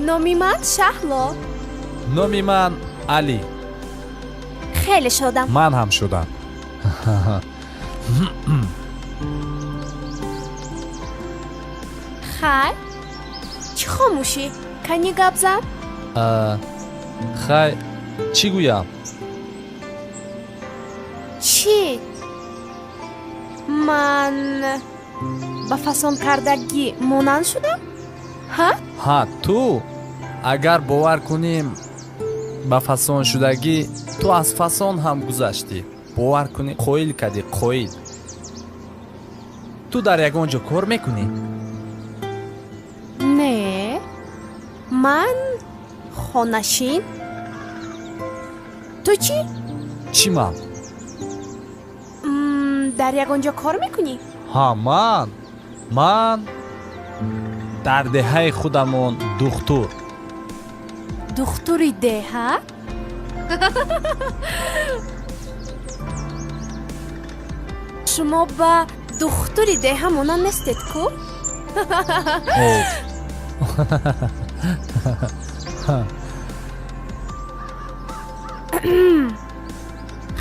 Speaker 10: Номи ман Шаҳло.
Speaker 5: Номи ман Али.
Speaker 10: Хеле шодам.
Speaker 5: Ман ҳам шудам.
Speaker 10: Хай, чӣ хомӯшӣ? Кани гап зан.
Speaker 5: Хай, чӣ гӯям?
Speaker 10: Чӣ, ман ба фасонкардагӣ монанд шудам, ҳа?
Speaker 5: Ҳа, ту агар бовар кунем ба фасоншудагӣ, ту аз фасон ҳам гузаштӣ. Бовар кунӣ, қоил кардӣ, қоил. Ту дар ягон ҷо кор мекунӣ?
Speaker 10: Не, ман хонашин. Ту чӣ?
Speaker 5: Чӣ ман?
Speaker 10: Дар ягон ҷо кор мекунӣ?
Speaker 5: Ҳа, ман дар деҳаи худамон духтур.
Speaker 10: Духтури деҳа? Шумо ба духтури деҳа монанд нестед ку.
Speaker 5: О.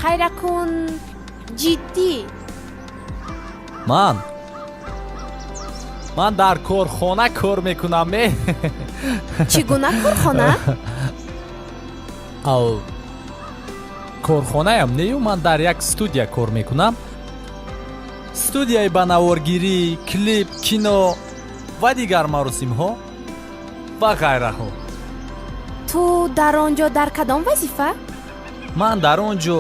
Speaker 10: Хайракун, ҷиддӣ.
Speaker 5: Ман дар корхона кор мекунам, е.
Speaker 10: Чӣ гуна корхона?
Speaker 5: Ав, корхонаям нею, ман дар як студия кор мекунам. Студияи ба наворгирӣ, клип, кино ва дигар маросимҳо ва ғайраҳо.
Speaker 10: Ту дар он ҷо дар кадом вазифа?
Speaker 5: Ман дар он ҷо,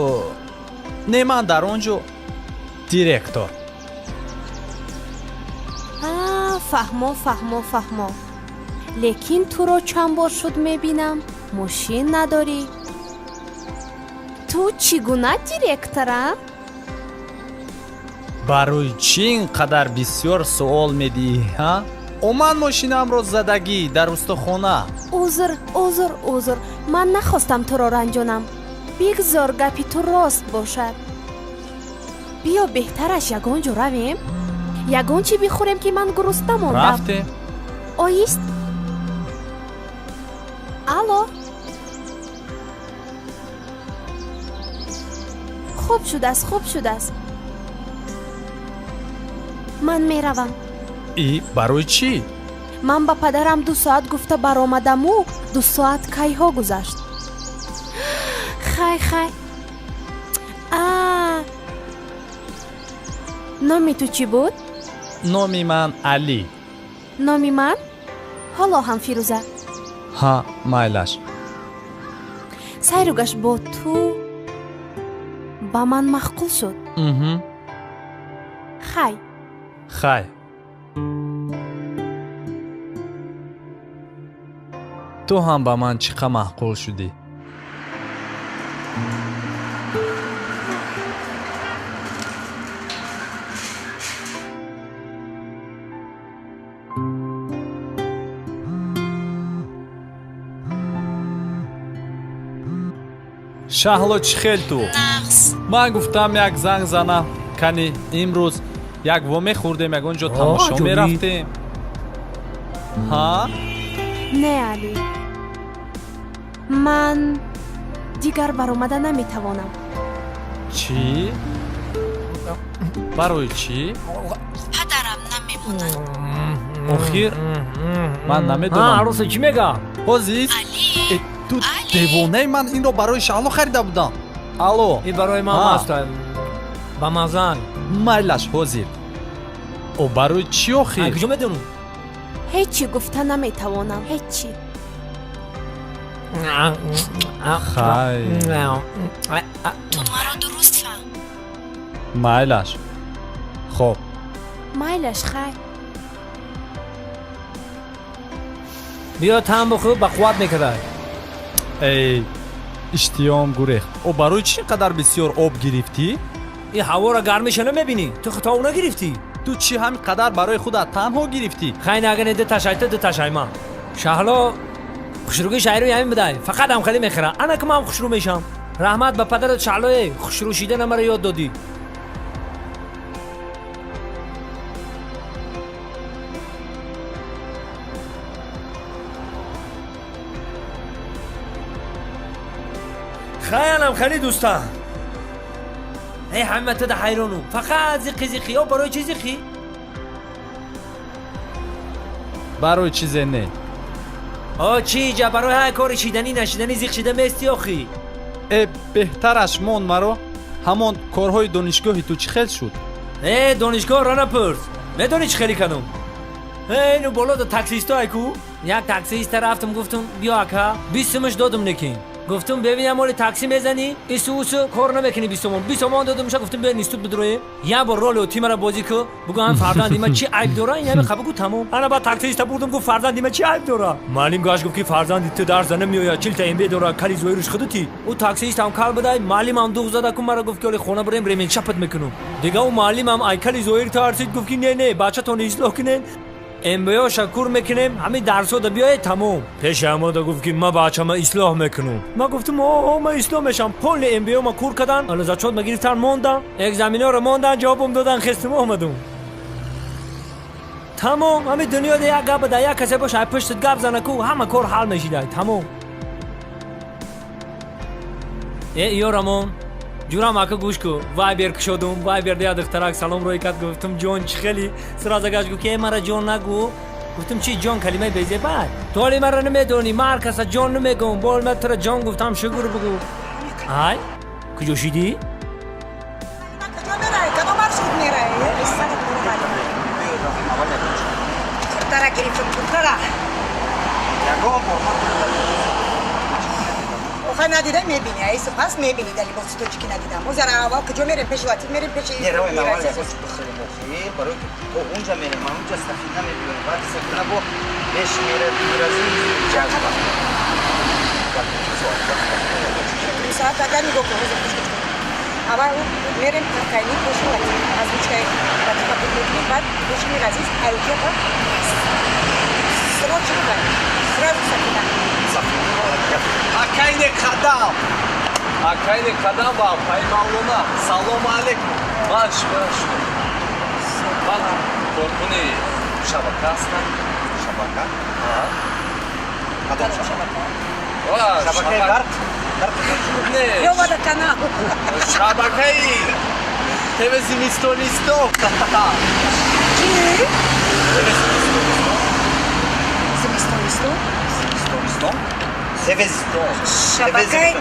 Speaker 5: не, ман дар он ҷо директор.
Speaker 10: А, фаҳмо, фаҳмо, фаҳмо. Лекин туро чанд бор шуд мебинам, мошин надорӣ. Ту чӣ гуна директора?
Speaker 5: Барои чӣ ин қадар бисёр суол медиҳӣ, ҳа? О, ман мошинамро задагӣ дар устохона.
Speaker 10: Узр, узр, узр, ман нахостам туро ранҷонам. Бигзор гапи ту рост бошад. Биё, беҳтараш ягон ҷо равем, ягон чӣ бихӯрем, ки ман гурусна мондам.
Speaker 5: Рафтем.
Speaker 10: Оист. Алло, хуб шудааст, хуб шудааст, ман меравам.
Speaker 5: И барои чӣ?
Speaker 10: Ман ба падарам 2 соат гуфта баромадаму 2 соат кайҳо гузашт. Хай, хай. А, номи ту чӣ буд?
Speaker 5: Номи ман Алӣ.
Speaker 10: Номи ман ҳоло ҳам Фирӯза.
Speaker 5: Ҳа, майлаш.
Speaker 10: Сайру гашт бо ту ба ман маъқул шуд. Хай.
Speaker 5: Хай. Ту ҳам ба ман чӣ қа маъқул шудӣ. Шаҳло, чӣ хел ту? Ман гуфтам, як занг занам, кани имрӯз як во мехӯрдем, ягон ҷо тамошо
Speaker 3: Аҷоиб.
Speaker 5: мерафтем, ҳа?
Speaker 10: Не, Алӣ, ман дигар баромада наметавонам.
Speaker 5: Чӣ? Барои чӣ?
Speaker 10: Падарам намемонад.
Speaker 5: Охир ман намедонам.
Speaker 3: Арӯса чӣ мега?
Speaker 5: Ҳозир. Э, ту девонаи, ман инро барои Шаҳло харида будам. Алло.
Speaker 3: Ин барои ман
Speaker 5: Ҳа.
Speaker 3: аст, ба мазан.
Speaker 5: Майлаш, ҳозир. О, барои чӣ охир?
Speaker 3: Куҷо медонам?
Speaker 10: Ҳеҷ чӣ гуфта наметавонам, ҳеҷ чӣ.
Speaker 5: Хай.
Speaker 10: Ту маро дуруст фаҳм.
Speaker 5: Майлаш, хоб.
Speaker 10: Майлаш, хай.
Speaker 3: Биё, там бихӯр, ба қувват мекардай.
Speaker 5: Эй, иштиём гурехт. О, барои чӣ ин қадар бисёр об гирифтӣ?
Speaker 3: Ин ҳавора гармиша намебинӣ? Ту хитоб нагирифтӣ?
Speaker 5: Ту чӣ ҳамин қадар барои худат танҳо гирифтӣ?
Speaker 3: Хай, нагане, ду ташай ту, ду ташай ман. Шаҳло хушрӯги шаҳрӯи ҳамин будай, фақат ҳамхелӣ мехӯра. Ана ки ман хушрӯ мешам. Раҳмат ба падарат, Шаҳлое, хушрӯ шидана маро ёд додӣ. Хаялам хеле дӯста. Эй, ҳама туда ҳайрону, фақат зиқи зиқи. Ё барои чӣ зиқи?
Speaker 5: Барои чизе не.
Speaker 3: О, чӣ ҷа, барои ҳар кори шиданӣ нашиданӣ зиқ шида местӣ охӣ.
Speaker 5: Э, беҳтараш мон маро. Ҳамон корҳои донишгоҳи ту чӣ хел шуд?
Speaker 3: Э, донишгоҳро напурс. Медонӣ чӣ хеле кардум? Э, ину боло да таксисто айку, як таксиста рафтам, гуфтум: «Биё, ака», 20 сумаш додум. Некин гуфтум: «Бибинам, оли такси мезанӣ, ису усу кор намекунӣ». 20 сомон, 20 сомон додумша. Гуфтум: «Биё, институт бидроем, як бор роли отимара бозӣ ку, бугӯ ҳам фарзанди ман чӣ айб дора». Ин ҳами қабу тамом. Ана баъд таксиста бурдум, гуфт: «Фарзанди ман чӣ айб дора?» Маълим гашт, гуфт, ки фарзанди ту дарса намеояд, 40 та МБ дора, кали зоирш худути. Ӯ таксистам кал будай, маълимам дуғ зада ку мара, гуфт, ки оли хона бурем, ремень чапат мекунум. Дига ӯ маълимам ай кали зоир тарсид, гуфт, ки не, не, бачатон ислоҳ кунен, МБОша кур мекунем, ҳамин дарсода биёед, тамом. Пеши ҳамода гуфт, ки ма бачама ислоҳ мекунум. Ма гуфтум: «О, ма ислоҳ мешам». Полный МБО ма кур кадан, ала зачёт ма гирифтан, мондан, экзаменоро мондан, ҷавобам додан, хестум, омадум, тамом. Ҳамин дунёда як гап да як касе боша, ай пуштат гап зана ку, ҳама кор ҳал мешидай, тамом. Э, ёрамон, ҷурам, ака, гӯш ку. Вайбер кушодум, вайбер я духтарак салом рӯй кард. Гуфтум: «Ҷон, чӣ хели?» Сразу гашт, гуфт, ки э, мара ҷон нагӯ. Гуфтум: «Чӣ, ҷон калимаи безебад, ту ҳоли маро намедонӣ, ман ҳар каса ҷон намегӯм, бол ман тура ҷон гуфтам, шукр бугӯ». Ай, куҷо шидӣ?
Speaker 1: Куҷо меравӣ? Кадом маршрут меравӣ? Куртара гирифтам, куртара.
Speaker 12: Ягон бор ман
Speaker 1: Охай, надида, мебини, айсу пас мебини, дар либоси тоҷикӣ надидам. Озар аввал куҷо мерем? Пеши Латиф мерем, пеши
Speaker 12: Не, равем аввал ягон чи бихӯрем охир, барои ки то унҷа мерем, ман унҷа сафина мебиёрем, баъди сафина бо беш меразим ҷазба.
Speaker 1: Соат агар нигоҳ кун, ҳозир гӯш кун. Аввал мерем паркайни пеши Латиф, аз ручкаи Латифа буд мекунем, баъд пеши Миразиз, аюҷа баъд срочно баъд сразу сафина.
Speaker 7: Акайне қадам, акайне қадам ва апай Мавлона, салому алейкум. Ман шуморо шинохтам, ман коркуни шабака ҳастам.
Speaker 12: Шабака?
Speaker 1: Кадом шабака?
Speaker 12: Шабакаи барқ?
Speaker 7: Не.
Speaker 1: Ё водоканал?
Speaker 7: Шабакаи ТВ Зимистонистон.
Speaker 1: Чӣ?
Speaker 7: ТВ Зимистонистон.
Speaker 1: Зимистонистон?
Speaker 12: Зимистонистон?
Speaker 1: Шабакаи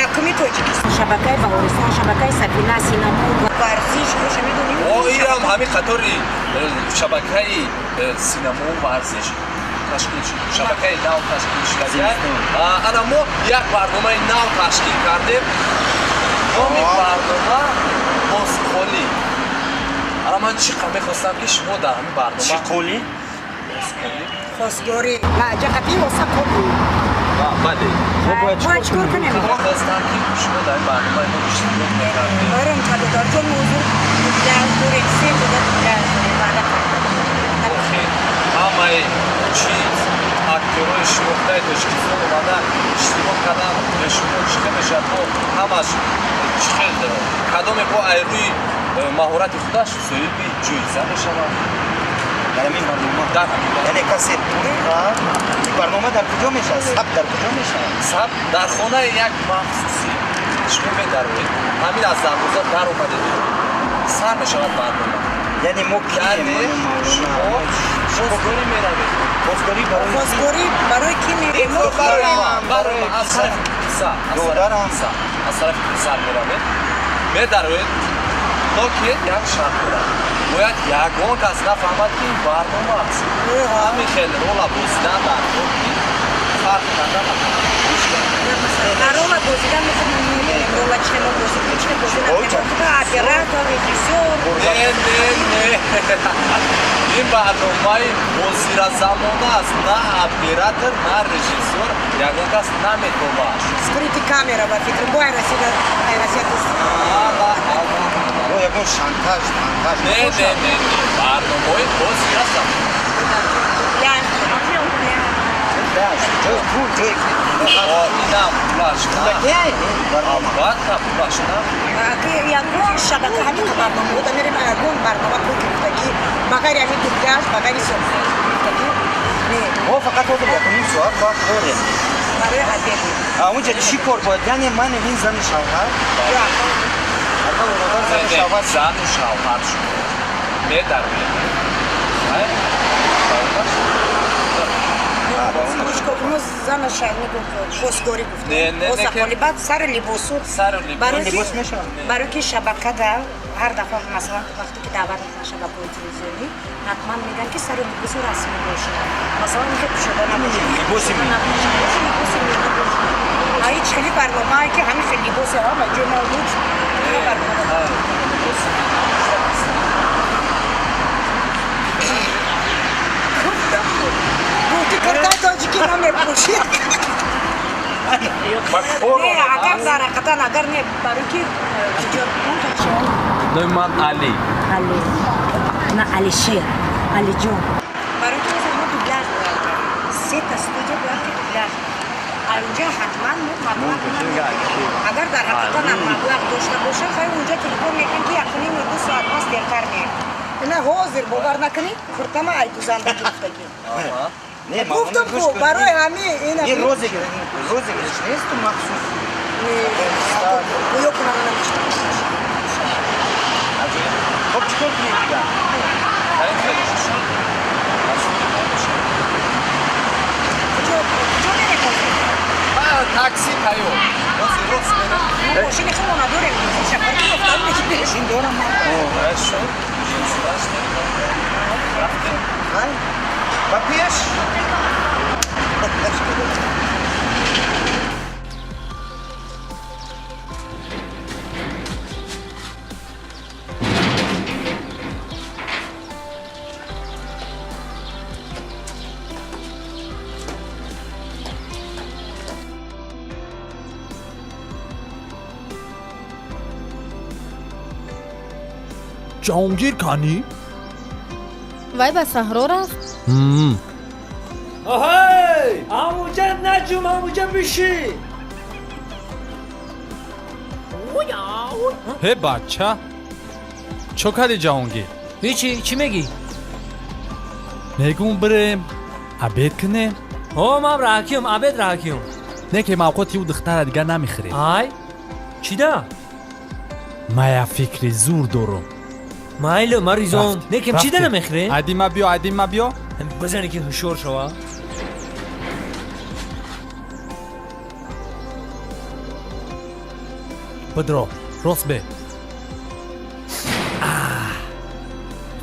Speaker 1: якуми Тоҷикистон, шабакаи Баҳористон, шабакаи Сафина, синамо, варзиш, боша медонем.
Speaker 7: О, ирам ҳамин қатори шабакаи синамову варзиш ташкил шуд, шабакаи нав ташкил шудагиа. Ана мо як барномаи нав ташкил кардем, номи барнома Бозқолӣ. Ана ман чӣ қадр мехостам, ки шумо дар ҳамин барнома
Speaker 12: Чӣ қолӣ?
Speaker 7: Бозқолӣ.
Speaker 1: Хостгорӣ ҷаҳати осақолӣ.
Speaker 7: Бале.
Speaker 1: Бояд чӣ кор кунем?
Speaker 7: Мехостам, ки шумо дар ин барномаи мо иштирок мекардед.
Speaker 1: Баром кадодарҷон, ҳузур дубляж дорем, се ҷода дубляж дорем, ваъда карда.
Speaker 7: Охир ҳамаи чиз, актёрои шинохтаи Тоҷикистон омада иштирок кардан, бе шумо чӣ хел мешавад? Бо ҳамаш чӣ хел, кадоме бо айрӯи маҳорати худаш соҳиби ҷоиза мешавад.
Speaker 12: Дар ҳамин барнома?
Speaker 7: Дар ҳамин барнома.
Speaker 12: Яъне касе ин барнома дар куҷо мешавад, сабт дар куҷо мешавад?
Speaker 7: Сабт дар хонаи як махсусӣ. Шумо медароед, ҳамин аз дарвоза дар омадед, сар мешавад барнома.
Speaker 12: Яъне мо кием?
Speaker 7: Яъне шумо хостгорӣ меравед.
Speaker 12: Хостгорӣ барои?
Speaker 1: Хостгорӣ барои ки мерем?
Speaker 7: Барои аз тарафи писар, аз тарафи писар меравед, медароед, ноки як шарт дорад: бояд ягон кас нафаҳмад, ки ин барнома аст. Ҳамин хел рола бозидан дар кор, ки фарқ карда.
Speaker 1: Рола бозидан мехоҳем, рола чӣ мо бозӣ, чӣ бозӣ накунем? Оператор, режиссёр?
Speaker 7: Не, не, не, ин барномаи ҳозиразамона аст, на оператор, на режиссёр, ягон кас наметобад.
Speaker 1: Скрытый камера, ба фикр, бо айрасида, айрасия.
Speaker 12: Бо ягон шантаж мантаж?
Speaker 7: Не, не, не, не, барномаҳои ҳозиразамона.
Speaker 12: Ҷои пул, ҷои
Speaker 7: Инам пулаш на, албатта, пулаш на.
Speaker 1: Ягон шабака ҳамин барномаҳо мерем, ягон барнома пул гирифтагӣ, ба ғайри ҳамин дубляж, ба ғайри гирифтагӣ не.
Speaker 12: Мо фақат ҳозир якуним соат вақт дорем.
Speaker 1: Барои обед.
Speaker 12: Унҷа чӣ кор бояд? Яъне ман ин зану шавҳар, зану шавҳар?
Speaker 7: Зану шавҳар шумо медароед.
Speaker 1: Мо занаша хостгорӣ гуфтем, баъд сари либосу. Барои ки шабакада ҳар дафъа, масалан, вақте ки даъват мекунанд шабакаҳои телевизионӣ, ҳатман мегӯянд, ки сари либосу расмӣ бошад, масалан, хе кушода набошад, либоси миллӣ бошад. Ҳеҷ хели барномае ки ҳамин хел либоси ҳама ҷой ма луч барнома. Гуфти, куртаи тоҷикӣ намепӯшид. Не, агар дар ҳақиқатан, агар не, барои ки
Speaker 7: Номи ман Али.
Speaker 1: Али, на Алишер, Алиҷон. Барои ки мо дубляж бояд, сета студия бояд, ки дубляж, унҷа ҳатман мо маблағ, агар дар ҳақиқатан маблағ дошта бошад, хай, унҷа телефон мекунем, ки якуним ё 2 соат пас дертар меем. Ина ҳозир бовар накунед, куртама айдузанда гирифтагӣ. Гуфтам ку, барои ҳамин.
Speaker 12: Ин розыгрыш несту махсус?
Speaker 1: Гӯё кунам, намешта.
Speaker 12: Хоб, чӣ кор кунем дигар?
Speaker 1: Куҷо мерем ҳозир?
Speaker 7: Такси тайёр, ҳозир рост мерем.
Speaker 1: Мо мошини худмо надорем.
Speaker 12: Мошин дорам ман.
Speaker 7: Шуд. Рафтем.
Speaker 12: Ба пеш.
Speaker 5: Ҷаҳонгир канӣ?
Speaker 2: Вай ба саҳро рафт.
Speaker 3: Оҳей, амуҷа наҷум, амуҷа бишӣ.
Speaker 5: Ҳе бача, чо кардӣ, Ҷаҳонгир?
Speaker 3: Ҳечи, чӣ мегӣ?
Speaker 5: Мегум, бирем обед кунем.
Speaker 3: Ҳо, ман раҳакиюм, обед раҳакиюм.
Speaker 5: Не ки мавқоти ӯ духтара дигар намехӯрем.
Speaker 3: Ай, чида?
Speaker 5: Ман як фикри зур дорум.
Speaker 3: Майлу, ман ризом. Некем, чида намехӯрем?
Speaker 5: Айдима биё, айдима биё.
Speaker 3: Бизане ки ҳушёр шава.
Speaker 5: Бидро, рост бе.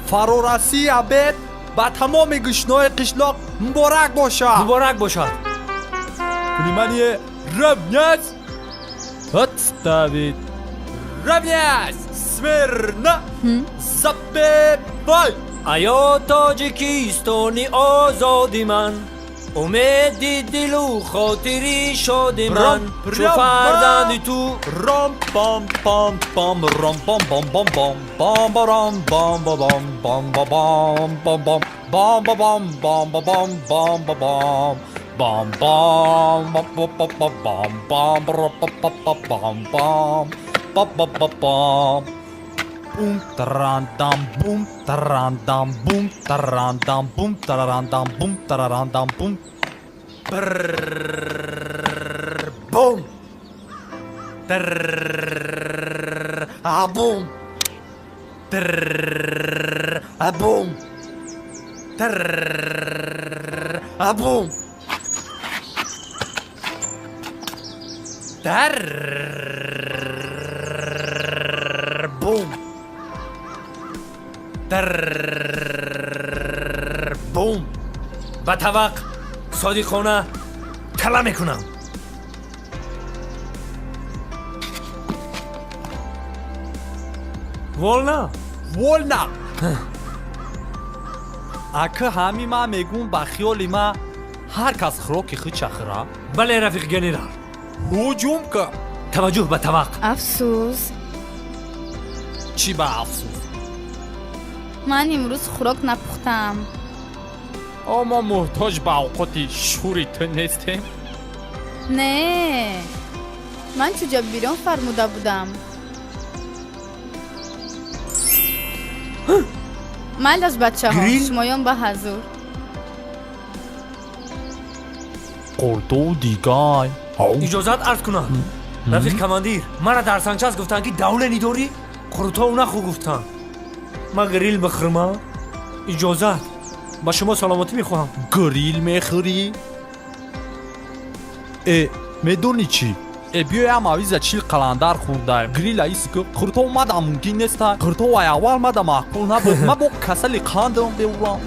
Speaker 5: Фарорасии обед ба тамоми гӯшнои қишлоқ муборак бошад.
Speaker 3: Муборак бошад.
Speaker 5: Внимание, равнять! Отставить! Равнять! Смирно! Запевай!
Speaker 3: Аё Тоҷикистони озоди ман, умеди дилу хотири шоди ман, чу фарзанди ту.
Speaker 5: Ром пам пам пам ром пам пам пам пам пам барам бам ба бам бам ба бам бам бам бам ба бам бам ба бам бам ба бам бам бам ба ба ба ба бам бам бра па па па бам бам ба ба ба бам. Бум тарандам бум тарандам бум тарандам бум тарандам бум тарандам бум. Брррр бум. Трррр а бум. Трррр а бум. Трррр а бум. Трррр бум.
Speaker 3: Трррр бум. Ба тавақ содиқона тала мекунам. Волна?
Speaker 5: Волна. Ака, ҳами ман мегум, ба хиёли ман ҳар кас хӯроки худша хӯра.
Speaker 3: Бале, рафиқ генерал.
Speaker 5: Ҳуҷум ка.
Speaker 3: Таваҷҷӯҳ ба тавақ.
Speaker 2: Афсӯс.
Speaker 5: Чӣ ба афсӯс?
Speaker 2: Ман имрӯз хӯрок напухтам.
Speaker 5: О, мо муҳтоҷ ба авқоти шури ту нестем.
Speaker 2: Не, ман чӯҷабирён фармуда будам. Майлаш, бачаҳо, шумоён ба ҳазур.
Speaker 5: Қурту дигай.
Speaker 3: Иҷозат арз кунам, рафиқ командир, мара дар санчас гуфтанд, ки давлени дорӣ, қурутову нахӯ гуфтанд. Ман грил бихӯрма? Иҷозат, ба шумо саломатӣ мехоҳам.
Speaker 5: Грил мехӯрӣ? Э, медонӣ чӣ? Э, биёям авиза чил қаландар хӯрдаем. Грила иск қуртов мада мумкин неста. Қуртов ай аввал мада маъқул набуд. Ма бо касали қандам беурам.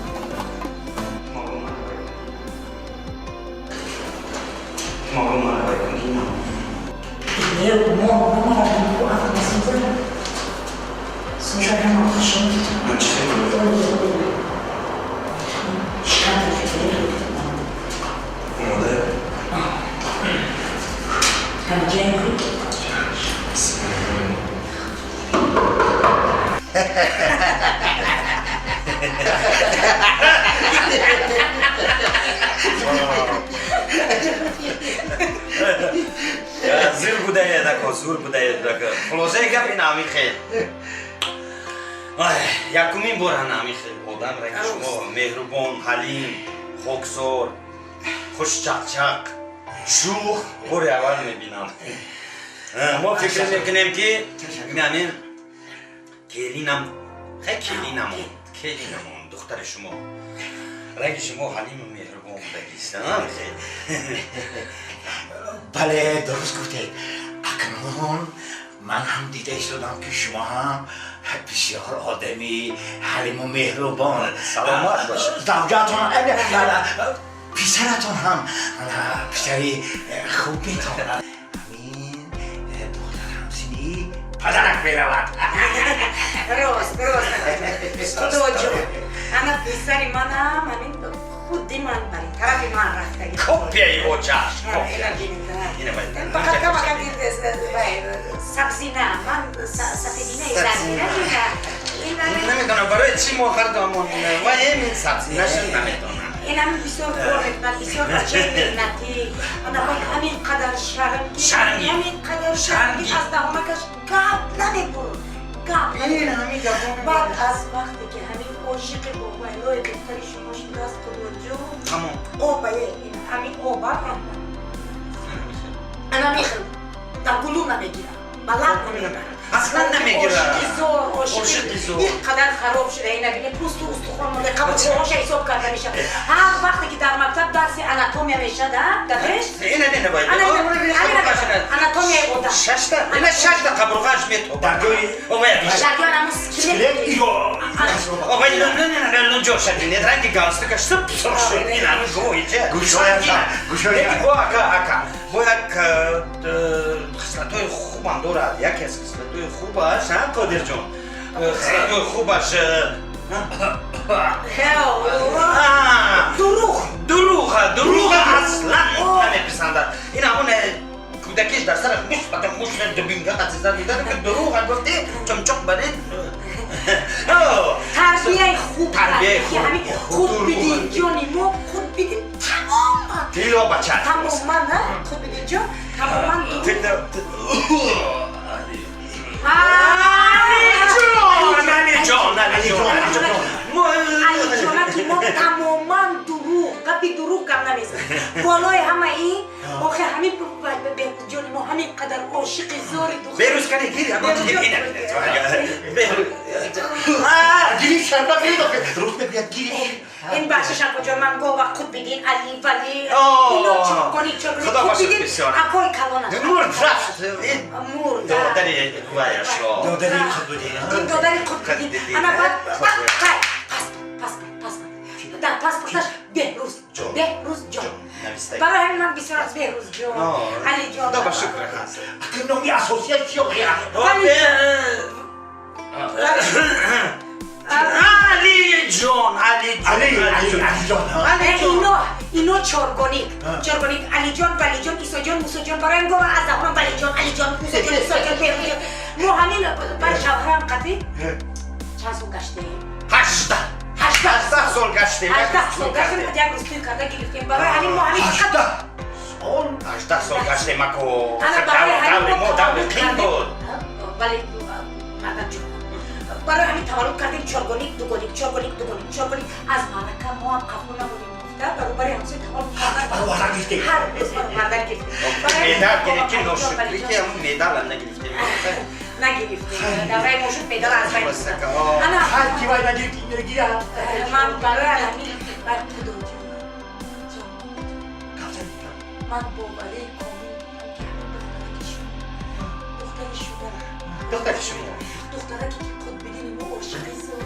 Speaker 12: Зур будаедако, зур будаедако. Хулосаи гап ин ҳамин хел. Якумин бор ҳана ҳамин хел одам ранги шумо меҳрубон, ҳалим, хоксор, хушчақчақ, шӯх бори аввал мебинам. Мо фикр мекунем, ки ҳамин келинам, хай, келинамон, келинамон, духтари шумо ранги шумо ҳалиму меҳрубон будагист.
Speaker 13: Бале, дуруст гуфтед. Акнун Ман ҳам дида истодам, ки шумо ҳам бисёр одами ҳалиму меҳрубон.
Speaker 12: Саломат бошед.
Speaker 13: Завҷатон, писаратон ҳам писари хуб метавонад. Ҳамин духтар ҳамсини падарак меравад.
Speaker 1: Рост, рост, Худоҷон. Ана писари манам ҳамин худи ман, бари тарафи ман рафтаги.
Speaker 12: Копияи очаш.
Speaker 1: Фақат камака сабзина, ман сафединаи зардина.
Speaker 12: Намедонам, барои чӣ мо ҳардуамон ва ҳамин сабзинаша намедонам.
Speaker 1: Ин ҳамин бисёр кор мекунад, бисёр бачаи меҳнатӣ. Ана ҳамин қадар шармгин, ҳамин қадар шармгин, аз даҳонакаш гап намебурд, гап. Баъд аз вақте ки ҳамин ошиқи бобайлои духтари шумо шудааст, Худоҷон,
Speaker 12: тамом.
Speaker 1: Обае ҳамин оба ана мехел дар гулу намегирад, ба лаб намебарад.
Speaker 12: Аслан намегирад.
Speaker 1: Ошиқи зор, ошиқи ин қадар хароб шуда, ина бинед, пӯсту устухон монда, қабурғоҳоша ҳисоб карда мешавад. Ҳар вақте ки дар мактаб дарси анатомия мешад, дапеш анатомияи одам.
Speaker 12: Шашта, ина шашта қабурғааш метобад.
Speaker 1: Дар ҷои скелет.
Speaker 12: Ҷоша бинед, ранги галстукаш суп сурх шуд. Ин ҳамин гоҳиҷа. Бо ака, ака, бо як хислатҳои хубам дорад. Яке аз хислатҳои хубаш, а, Қодирҷон, хислатҳои хубаш
Speaker 1: дурӯғ.
Speaker 12: Дурӯға, дурӯға аслан намеписандад. Ин ҳамон кӯдакиш дар сараш мушт мушт дубинга қатиза дида, ки дурӯға гуфти, чумчуқ баред.
Speaker 1: Тарбияи хуб,
Speaker 12: тарбияи
Speaker 1: хуб. Ҳамин Қутбиддинҷони мо, Қутбиддин тамоман
Speaker 12: тилло бача.
Speaker 1: Тамоман Қутбиддинҷон тамоман. Алиҷона ки мо тамоман дурӯғ, гапи дурӯғ гап намезанад. Болои ҳама ин охи ҳамин Беҳрӯзҷони мо ҳамин қадар ошиқи зори духтар.
Speaker 12: Беҳрӯз, кане гир.
Speaker 13: Гири, шарба гирид, рост мегӯяд, гири.
Speaker 1: Ин бахшиш, акоҷон, ман гова Қутбиддин, Али, Вали, ино чоргони, чоргони Қутбиддин акои калон аст.
Speaker 12: Мурд, рафт.
Speaker 1: Мурд.
Speaker 12: Додари ваяшо.
Speaker 13: Додари Қутбиддин.
Speaker 1: Ин додари Қутбиддин. Ана баъд паспорт, паспорт, дар паспорташ Беҳрӯз, Беҳрӯз ҷон. Барои ҳамин ман бисёр аз Беҳрӯз ҷон, Али ҷон.
Speaker 12: Худо ба шукр ҳаст.
Speaker 13: Ака, номи асосияш чӣ охи?
Speaker 12: Алиҷон, Алиҷон,
Speaker 1: Алиҷон. Ино чоргоник, чоргоник: Алиҷон, Валиҷон, Исоҷон, Мусоҷон. Барои ин гова аз даҳонам Валиҷон, Алиҷон, Мусоҷон, Исоҷон, Беҳрӯзҷон. Мо ҳамин баъд шавҳарам қатӣ чанд сол гаштем?
Speaker 12: 18. 18 сол гаштем.
Speaker 1: 18 сол гаштем, як рӯз тӯй карда гирифтем. Барои ҳамин мо ҳамин
Speaker 13: 18
Speaker 12: сол, 18 сол гаштем, ако. Даври мо даври қин буд.
Speaker 1: Вале мардак ҷон, барои ҳамин таваллуд кардем чоргоник, дугоник, чоргоник, дугоник, чоргоник. Аз маърака мо ҳам қафо намонем гуфта, баробари ҳамсоя таваллуд кардан.
Speaker 13: Баробарак гирифтем.
Speaker 1: Ҳар рӯз баробарак гирифтем.
Speaker 12: Медал гирифтем, ношукрӣ ки ҳамун медалам нагирифтем.
Speaker 1: Нагирифтем, давраи мо шуд, медал аз байн.
Speaker 13: Ана ҳар ки вай нагирифт, мегирад.
Speaker 1: Ман барои ҳамин бар Худоҷон, ман боварии комил дорам, ки ҳамин духтараки шумо, духтари шумо,
Speaker 12: духтари шумо,
Speaker 1: духтараке ки Қутбиддини мо ошиқи зор.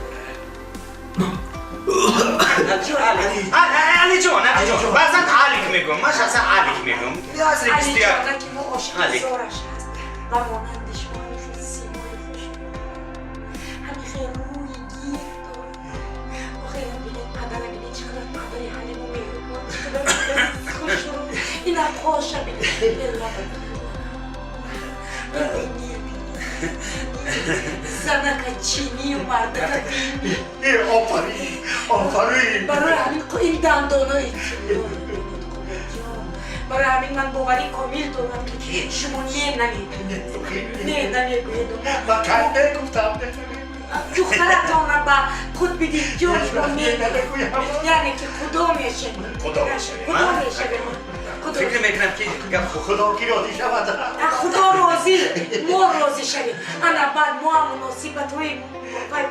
Speaker 12: Алиҷон, Алиҷон, баъзан Алик мегӯям, ман шахсан Алик мегӯям. Асри 21.
Speaker 1: Алиҷона ки мо ошиқи зораш ҳаст ва монанди шумо ҳамин хел симои хуш дорад, ҳамин хел рӯи гир дорад. Охе, бинед, падара бинед, чӣ қадар падари ҳалиму меҳрубон, чӣ қадар падари хушрӯ. Ина қоша бинед, бини, занака чинию мардака бини.
Speaker 13: Офарин, офарин.
Speaker 1: Барои ҳамин ин дандонои тиллоро бинед, Қудоҷон. Барои ҳамин ман боварии комил дорам, ки шумо не намегӯед, не намегӯед.
Speaker 13: Ман кай мегуфтам?
Speaker 1: Духтаратона ба Қутбиддинҷон шумо не, яъне ки худо мешавем.
Speaker 12: Худо мешавем.
Speaker 1: Худо мешавем.
Speaker 12: Фикр мекунам, ки гап
Speaker 13: Худо ки розӣ шавад.
Speaker 1: Худо розӣ, мо розӣ шавем. Ана баъд мо ҳам муносибатҳои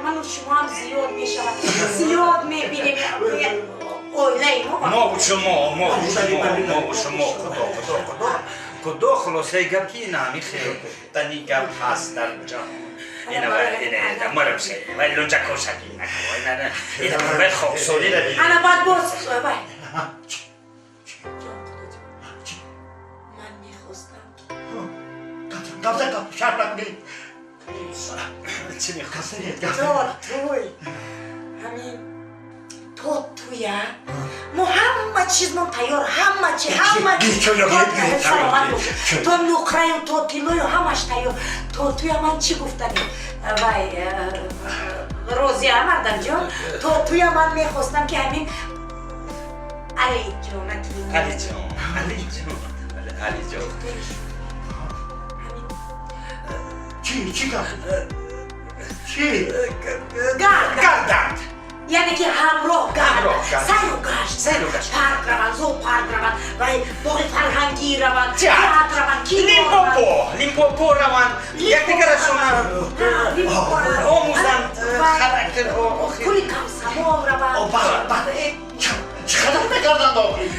Speaker 1: ману шумо ҳам зиёд мешавад, зиёд мебинем оилаи мо.
Speaker 12: Мо шумо, мо шумо, мо шумо, худо, худо, худо. Худо, хулосаи гап ки ина ҳами хел-тани гап ҳаст дар ҷаҳон. Ина ина марам шай, вай лунҷакошаки ина, ина вай хоксорира бин.
Speaker 1: Ана баъд боз вай. Ман мехостам ки
Speaker 13: Гап зан, гап, шарм накунед.
Speaker 12: Чӣ мехостӣ?
Speaker 1: То туй ҳамин, то туя мо ҳама чизмон тайёр, ҳама чи, ҳама. Саломат бошед. То нуқраю, то тиллою, ҳамаш тайёр. То туя ман чӣ гуфтанем, вай розия, мардамҷон, то туя ман мехостам ки ҳамин Алиҷонаки
Speaker 12: Алиҷон, Алиҷон, Алиҷон.
Speaker 13: Чӣ, чӣ гап, чӣ?
Speaker 12: Гарданд.
Speaker 1: Яъне ки ҳамроҳ гард, сайру гашт,
Speaker 12: сайру гашт,
Speaker 1: парк раванд, зоопарк раванд, вай боғи фарҳангӣ раванд, театр раванд, кино.
Speaker 12: Лимпопо, Лимпопо раванд, якдигарашона омӯзанд, характерҳо.
Speaker 1: Кули Комсомол раванд.
Speaker 13: Чӣ қадар мекарданд охир?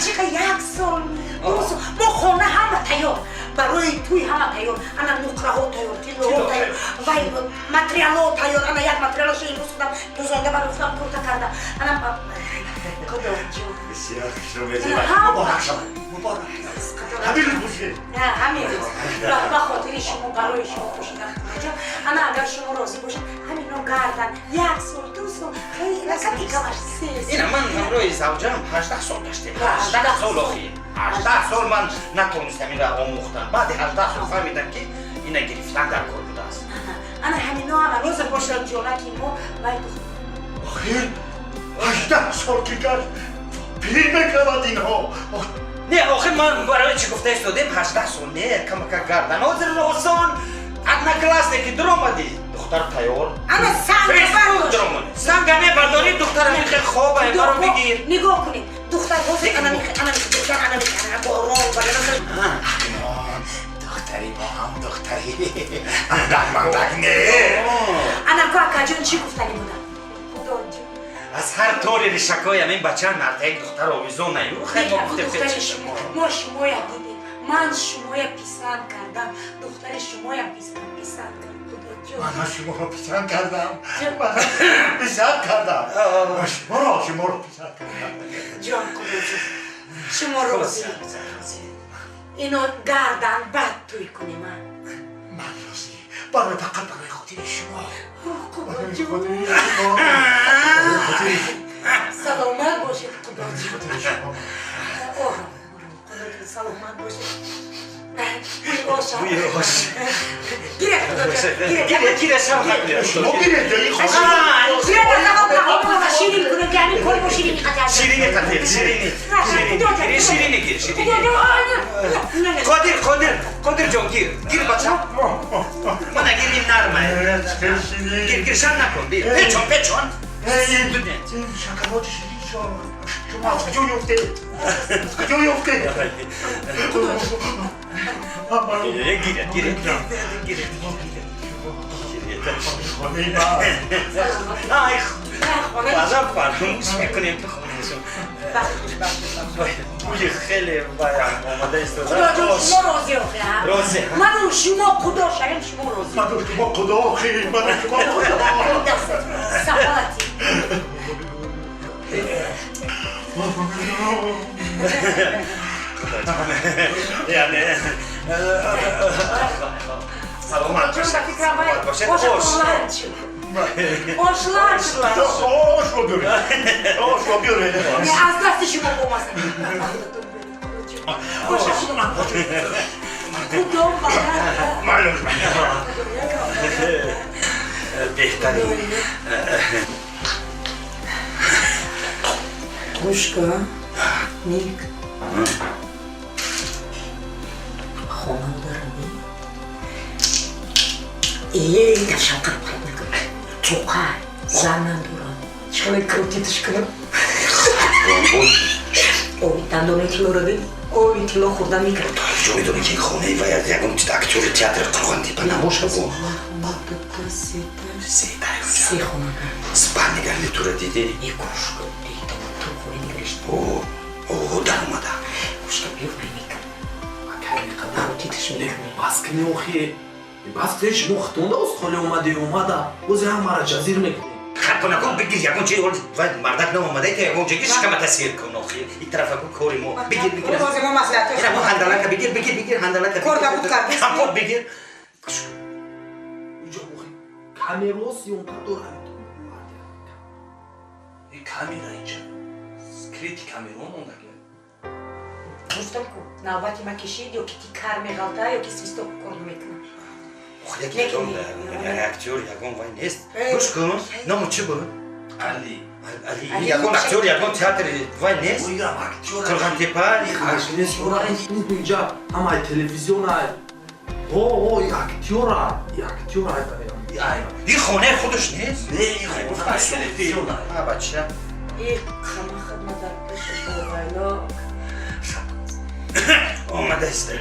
Speaker 1: Чиқа, як сол, 2 сол. Мо хона ҳама тайёр, барои туй ҳама тайёр. Ана нуқраҳо тайёр, тиллоҳо тайёр, вай материалҳо тайёр. Ана як материалашо имрӯз худам дузонда барои худам курта карда. Ана, Худоҷон.
Speaker 13: Бисёр хушрӯ мезебад. Муборак шавад, муборак. Ҳамин рӯз бошед.
Speaker 1: Ҳамин рӯз ба хотири шумо, барои шумо пӯшидам, Худоҷон. Ана агар шумо розӣ бошед, ҳамино гардан як сол, 2 сол, хеле камаш 3 сол.
Speaker 12: Ина ман ҳамроҳи завҷам 18 сол гаштем, 18 сол. Охир 18 сол ман натонистам инро омӯхтам. Баъди 18 сол фаҳмидам, ки ина гирифтан дар кор будааст.
Speaker 1: Ана ҳамино ҳама розӣ бошад, ҷонаки мо, вай.
Speaker 13: Охир 18 сол ки гашт, пир мешавад инҳо.
Speaker 12: Не, охир ман барои чӣ гуфта истодем 18 сол? Не, камака гардан ҳозир осон. Одноклассники дуромадӣ, духтар тайёр.
Speaker 1: Ана санга.
Speaker 12: Дуромадӣ, санга мебардорӣ, духтара мехе хоба, баро бигир.
Speaker 1: Нигоҳ кунед, духтар ҳозир ана мехе, ана мехе, духтар ана мехе, ана борон ва
Speaker 13: Духтари мо ҳам духтари андак-мандак не.
Speaker 1: Ана ку, акаҷон, чӣ гуфтанӣ будам, Худоҷон?
Speaker 12: Аз ҳар тори ришакои ҳамин бача мардак духтар овизон аю. Хай, мо гуфтем.
Speaker 1: Духтари шумо, мо шумоя дидем, ман шумоя писанд кардам, духтари шумоям писанд кард, Худоҷон.
Speaker 13: Мана шуморо писанд кардам, мана писанд кардам, шуморо писанд кардам.
Speaker 1: Ҷон, Худоҷон, шумо розӣ, ино гардан, бад тӯй кунем, а?
Speaker 13: Ман розӣ, барои, фақат барои хотири шумо.
Speaker 1: Худоҷон, саломат бошед, Худоҷон. Ором, Худоҷон, саломат бошед.
Speaker 12: Бӯи ош.
Speaker 1: Гиред, Худоҷон.
Speaker 12: Гиред, гиред, шав.
Speaker 13: Шумо гиред.
Speaker 1: Ширин кунем, ки ҳамин кори мо ширини қатъ.
Speaker 12: Ширини қатъ, ширини, ширини, ширини гир, ширини. Қодир, Қодир, Қодир ҷон, гир, гир, бача. Мана гир, ин нарма. Гир, гир, шар накун, бир. Печон, печон.
Speaker 13: Шоколади ширин шумо аз куҷо ёфтед? Аз куҷо ёфтед?
Speaker 12: Гиред, гиред, гиред.
Speaker 13: Хонаи ман.
Speaker 12: Ай, баъзан фармӯш мекунем, ки хонаашон. Бӯи хеле баям омада истода.
Speaker 1: Худоҷон, шумо розӣ охи?
Speaker 12: Розӣ.
Speaker 1: Ману шумо худо шавем, шумо розӣ.
Speaker 13: Ману шумо худо охи, ману шумо худо.
Speaker 1: Сафолати.
Speaker 12: Яъне саломат бошед.
Speaker 1: Бошед. Ош. Ошлар.
Speaker 13: Ошро биёред, ошро биёред.
Speaker 1: Аз дасти шумо бомаса. Оша. Худо
Speaker 13: Маълум.
Speaker 12: Беҳтарин.
Speaker 1: Гӯш кун, ник хонам дарами э дар шавқар қайд накун. Тоқа зан надорам, чӣ хеле крутить ш кунам? Оби дандони тиллоро дид, оби тилло хӯрда мекард.
Speaker 12: Ҷо медонӣ, ки хонаи вай аз ягон актёри театри Қурғонтепа набошад?
Speaker 1: Се хона.
Speaker 12: Спальни гарнитура дидӣ?
Speaker 1: Е, гӯш кун, дидам, ту хонаи нигариш.
Speaker 12: О, даромада.
Speaker 1: Гӯш кун, биё, вай мекун.
Speaker 4: Бас кни охи. Бас кни шумо хитонда устхоли омади омада. Бози ҳамара ҷазир мекунӣ.
Speaker 12: Хатонакон бигир ягон чиз мардак наомада ки ягон ҷоги шикама тасвир кун охи. Ин тарафаку кори мо. Бигир бигир.
Speaker 1: Бози мо маслиҳат.
Speaker 12: Ина мо ҳандалака бигир бигир бигир ҳандалака.
Speaker 1: Кор дабуд кардест.
Speaker 12: Компот бигир.
Speaker 4: Инҷо охи камеро съёмка дорад. Ин камера инҷа. Скрити камеро мондаги.
Speaker 1: Гуфтам ку навбати ма кишид ё ки ти кар меғалта ё ки свисток кор мекунам.
Speaker 12: Актёр ягон вай нест. Гӯш кун, ному чӣ буд?
Speaker 4: Али.
Speaker 12: Али. Ягон актёр, ягон театр вай нест? Қурғонтепа?
Speaker 4: Инҷа ҳамаи телевизион ай. О, о, актёр ай, актёр ай.
Speaker 12: Ин хонаи худаш нест?
Speaker 4: Не, ин хонаи телевизион ай.
Speaker 12: А, бача.
Speaker 1: И қама хидмат дар пеши бовайло.
Speaker 12: Омадаст.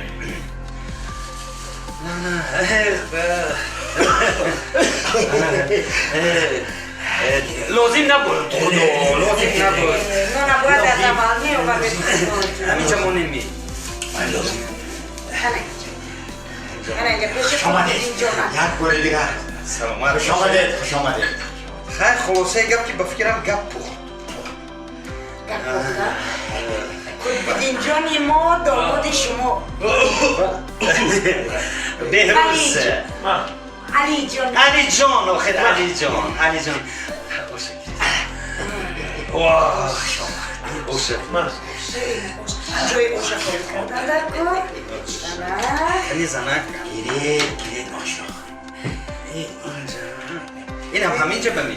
Speaker 12: Лозим набуд. Худо, лозим набуд.
Speaker 1: Но набояд аз аввал меовардед.
Speaker 12: Ҳаминҷа монем ми.
Speaker 1: Ана инҷа пеши инҷо.
Speaker 13: Як бори дигар.
Speaker 12: Саломат.
Speaker 13: Хуш омадед, хуш омадед.
Speaker 12: Хайр, хулосаи гап ки ба фикрам гап пухт.
Speaker 1: Гап пухта? Қутбиддинҷони мо домоди шумо.
Speaker 12: Беҳрӯз.
Speaker 1: Алиҷон.
Speaker 12: Алиҷон, охир Алиҷон, Алиҷон.
Speaker 1: Ҷои оша холӣ кардан дар кор.
Speaker 12: Ани занак гиред, гиред ошо. Инам ҳаминҷа ба ми.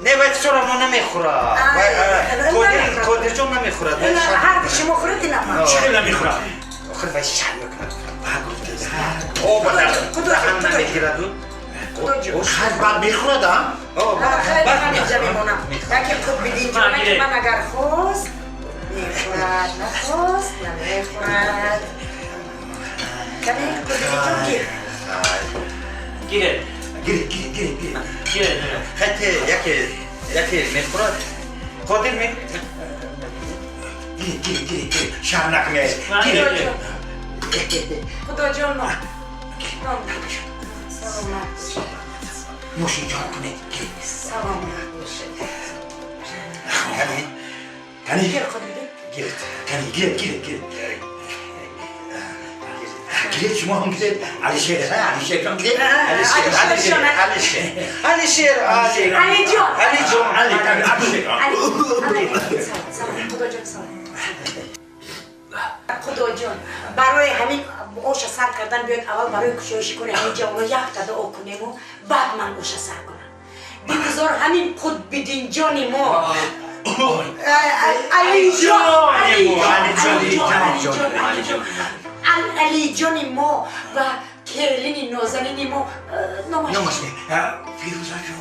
Speaker 12: Не, вай всё равно намехӯрад. Қодирҷон намехӯрад.
Speaker 1: Ҳар шумо хӯред инам.
Speaker 12: Чӣ намехӯрад? Охир вай шарм мекунад. Об даҳан намегирад.
Speaker 13: Хайр, баъд мехӯрад, а?
Speaker 1: Хайр, ҳаминҷа мемонам. Яке Қутбиддинҷона ки ман агар хост мехӯрад, нахост намехӯрад. Кани Қутбиддинҷон гир.
Speaker 4: Гиред.
Speaker 12: Гиред, гиред, гиред, гиред. Гиред. Хайте, яке, яке мехӯрад. Қодир ме.
Speaker 13: Гиред, гиред, гиред, гиред. Шарм накунед. Гиред.
Speaker 1: Худоҷон ном. Саломат бошед.
Speaker 13: Нӯшиҷон кунед. Гиред.
Speaker 1: Саломат бошед.
Speaker 12: Кани?
Speaker 13: Кани?
Speaker 1: Гир Қутбиддин.
Speaker 12: Гиред.
Speaker 13: Кани, гиред, гиред, гиред. Гиред, шумо ҳам гиред. Алишер, Алишер ҳам гиред.
Speaker 12: Алишер, Алишер, Алишер. Алишер, Али.
Speaker 1: Алиҷон.
Speaker 12: Алиҷон,
Speaker 13: Али, Алишер.
Speaker 1: Али. Салом, Худоҷон, салом. Худоҷон, барои ҳамин оша сар кардан биёед аввал барои кушоиши кори ҳамин ҷавоно якта дуо кунему, баъд ман оша сар кунам. Бигузор ҳамин Қутбиддинҷони мо Алиҷон, Алиҷон, Алиҷони мо ва келини нозанини мо номаш
Speaker 13: Фирӯзаҷон.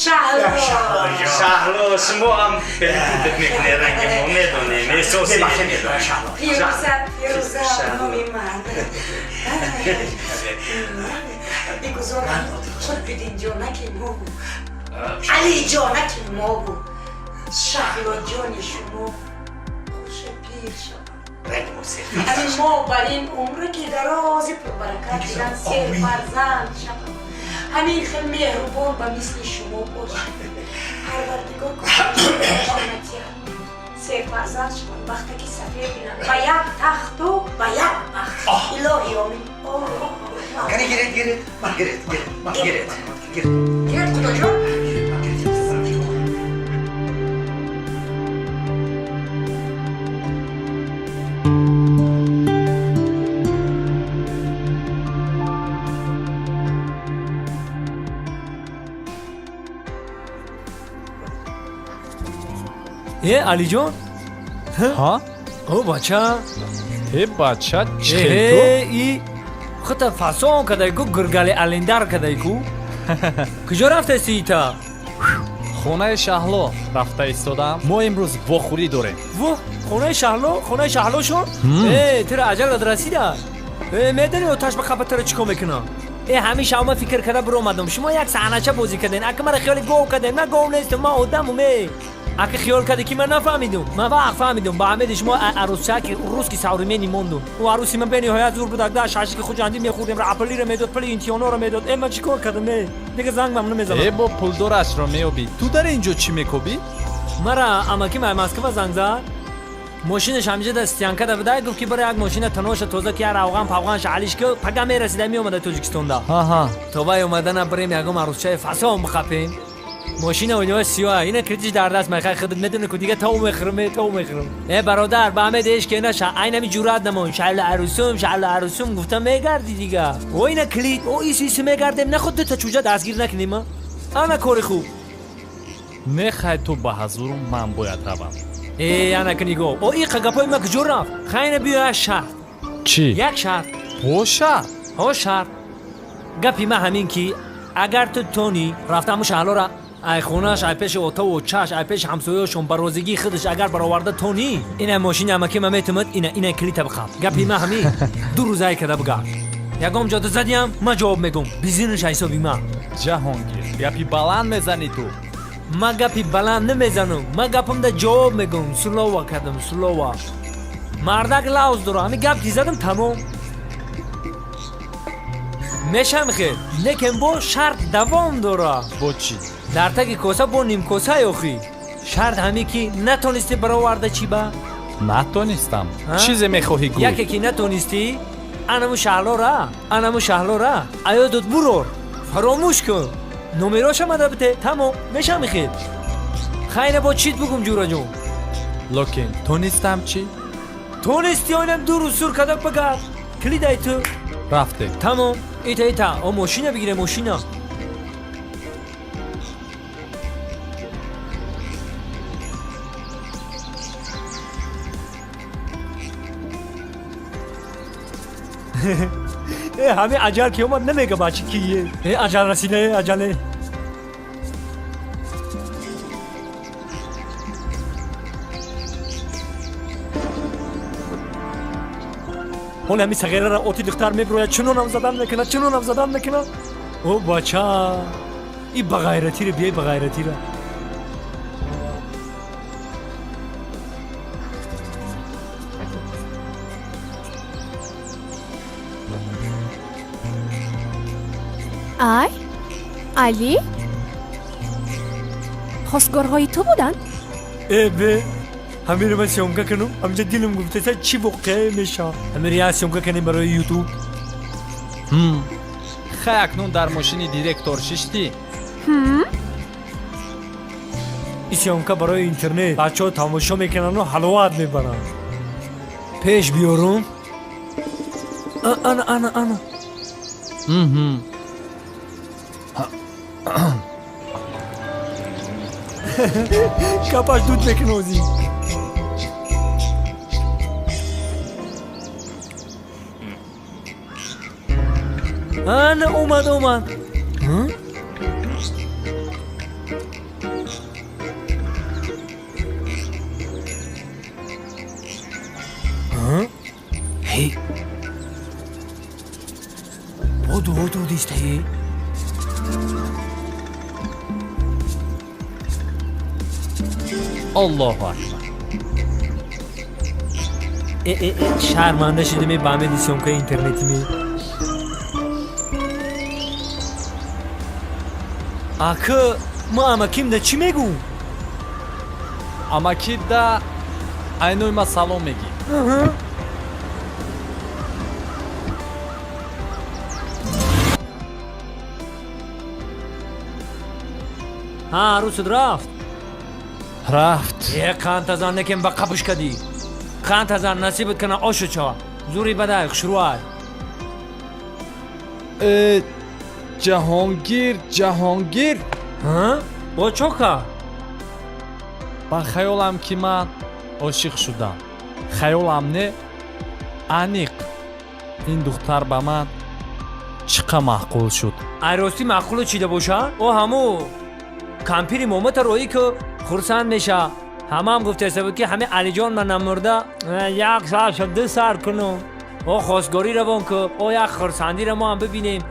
Speaker 1: Шаҳло.
Speaker 12: Шаҳло, шумо ҳам хеле мекунед ранги мо медонем, эҳсоси
Speaker 1: Фирӯза, Фирӯза номи ман. Бигузор Қутбиддинҷонаки мо, Алиҷонаки мову Шаҳлоҷони шумо хуша пир шавад. Ҳамин мо бар ин умре ки дарози пурбаракат дидан сер фарзанд шавад. Ҳамин хел меҳрубон ба мисли шумо бошад. Парвардигор кунад сер фарзанд шавад, бахтаки сафед бинад, ба як тахту ба як бахт. Илоҳи омин.
Speaker 12: Кани гиред, гиред, гиред, гиред, гиред.
Speaker 1: Гиред, Худоҷон.
Speaker 3: Е, Алиҷон?
Speaker 5: Ҳа?
Speaker 3: О, бача.
Speaker 5: Е, бача, чӣ хел ту?
Speaker 3: Э, и хута фасон кадай ку, гургали алиндар кадай ку. Куҷо рафтаси ита?
Speaker 5: Хонаи Шаҳло рафта истодам. Мо имрӯз вохӯрӣ дорем.
Speaker 3: Во, хонаи Шаҳло, хонаи Шаҳло шуд? Э, тура аҷалат расида. Э, медонӣ оташ ба қафа тура чӣ кор мекунам? Э, ҳамин шаб ман фикр карда биромадам. Шумо як саҳнача бозӣ кардем. Ака мара хиёли гов кардем. Ман гов нестам, ман одамум, э. Ака хиёл кардӣ ки ман нафаҳмидум? Ман вақт фаҳмидум. Ба ҳамеди шумо арӯсчаки русский современный мондум. Ӯ арӯси ман бениҳоят зур буд. Агда шашики хуҷандӣ мехӯрдем, рапалиро медод, пули имтиҳонҳоро медод. Э, ман чӣ кор кардам? Э, дига занг мам намезанам.
Speaker 5: Э, бо пулдорашро меёбӣ. Ту дар ин ҷо чӣ мекобӣ?
Speaker 3: Мара амаким ай Москва занг зад. Мошинаш ҳамиҷа дар стоянкада буда, гуфт ки бара як мошина таноша тоза ки, я равған павғанша алиш ки, пага мерасида, меомада Тоҷикистонда. То вай омадана бирем ягон арӯсчаи фасон бихапем. Мошина оинаҳо сиёҳа, ина кредитиш дар даст май, хай худат медони ку, дига тов мехӯрам, э, тов мехӯрам. Э, бародар, ба ҳамед ҳеч ке наша, айнами ҷуръат намон, шалла арӯсум, шалла арӯсум гуфта мегарди дига. О, ина клид, о, ису ису мегардем, нахуд дута чӯҷа дастгир накунем, а? Ана кори хуб.
Speaker 5: Не, хай, ту ба ҳазуру ман бояд равам.
Speaker 3: Э, ана ки нигоҳ, о, иқа гапои ма куҷо рафт? Хайна, биё, як шарт.
Speaker 5: Чӣ?
Speaker 3: Як шарт.
Speaker 5: Ҳо, шарт.
Speaker 3: Ҳо, шарт. Гапи ма ҳамин ки агар ту тони рафта ҳамун шаҳлора ай хонааш, ай пеши отаву очааш, ай пеши ҳамсояшон ба розигии худаш агар бароварда тони, ина мошини амаки ма метумад, ина клита биқаб. Гапи ма ҳамин. 2 рӯз ай када бигард, ягон ҷода задиам, ма ҷавоб мегӯм, бизнеш ҳисоби ма.
Speaker 5: Ҷаҳонгир, гапи баланд мезанӣ ту.
Speaker 3: Ма гапи баланд намезанам, ма гапамда ҷавоб мегӯм. Сулова кардам, сулова. Мардак лавз дора, ҳамин гап ки задам, тамом мешам. Хел лекин бо шарт давом дора.
Speaker 5: Бо чӣ?
Speaker 3: Дар таги коса бо нимкосай. Охи шарт ҳамин ки натонистӣ бароварда, чӣ ба?
Speaker 5: Натонистам, чизе мехоҳӣ, гӯй.
Speaker 3: Яке ки натонистӣ, анаму шаҳлора, анаму шаҳлора аёдот бурор, фаромӯш кун, номероша мада бите, тамом мешам. Хел хайна, бо чит бугум, ҷураҷон?
Speaker 5: Лекин тонистам чӣ?
Speaker 3: Тонистӣ, оинам ду рӯз сур када бигард, калидай ту.
Speaker 5: Рафтем.
Speaker 3: Тамом, ита, ита, о, мошина бигире, мошина. Э, ҳамин аҷал ки омад, намега бачи кие. Э, аҷал расида, э, аҷале. Ҳоли ҳамин сағираро оти духтар мебирояд, чунонам задан мекунад, чунонам задан мекунад. О, бача, и бағайратиро биёй, бағайратиро.
Speaker 10: Ай, Алӣ, хостгорҳои ту буданд?
Speaker 3: Э, бе, ҳамиро ман съёмка кунам, ҳаминҷа дилам гуфтеса, чӣ воқеа мешавад. Ҳамиро як съёмка кунем барои Ютуб.
Speaker 5: Хай, акнун дар мошини директор шиштӣ.
Speaker 3: Ин съёмка барои интернет, бачаҳо тамошо мекунану ҳаловат мебаранд. Пеш биёрум. Ана, ана, ана. Гапаш дуд мекуна озӣ. Ана омад, омад. Ҳе, бо дуо додистаи.
Speaker 5: Аллоҳу акбар!
Speaker 3: Э, э, э, шарманда шудем ба ҳамеди съёмкаи интернетӣ ме. Ака, ма амакимда чӣ мегӯм?
Speaker 5: Амакида айнои ма салом мегӣ.
Speaker 3: Ҳа, арӯсат рафт?
Speaker 5: Рафт.
Speaker 3: Е, қантазан, некем ба қабуш кадӣ. Қантазан, насибат кана, ошу чава, зури бадай, хушрӯай.
Speaker 5: Э, Ҷаҳонгир, Ҷаҳонгир!
Speaker 3: Бо чо ка?
Speaker 5: Ба хаёлам ки ман ошиқ шудам. Хаёлам не, аниқ ин духтар ба ман чӣ қа маъқул шуд.
Speaker 3: Ай ростӣ маъқулу чида боша? О, ҳаму кампири момата роӣ ку, хурсанд меша. Ҳамаам гуфтеста буд ки ҳами Алиҷон ман намурда, як сар шуд, ду сар кунум. О хостгорӣ равон ку, о як хурсандиро мо ҳам бибинем,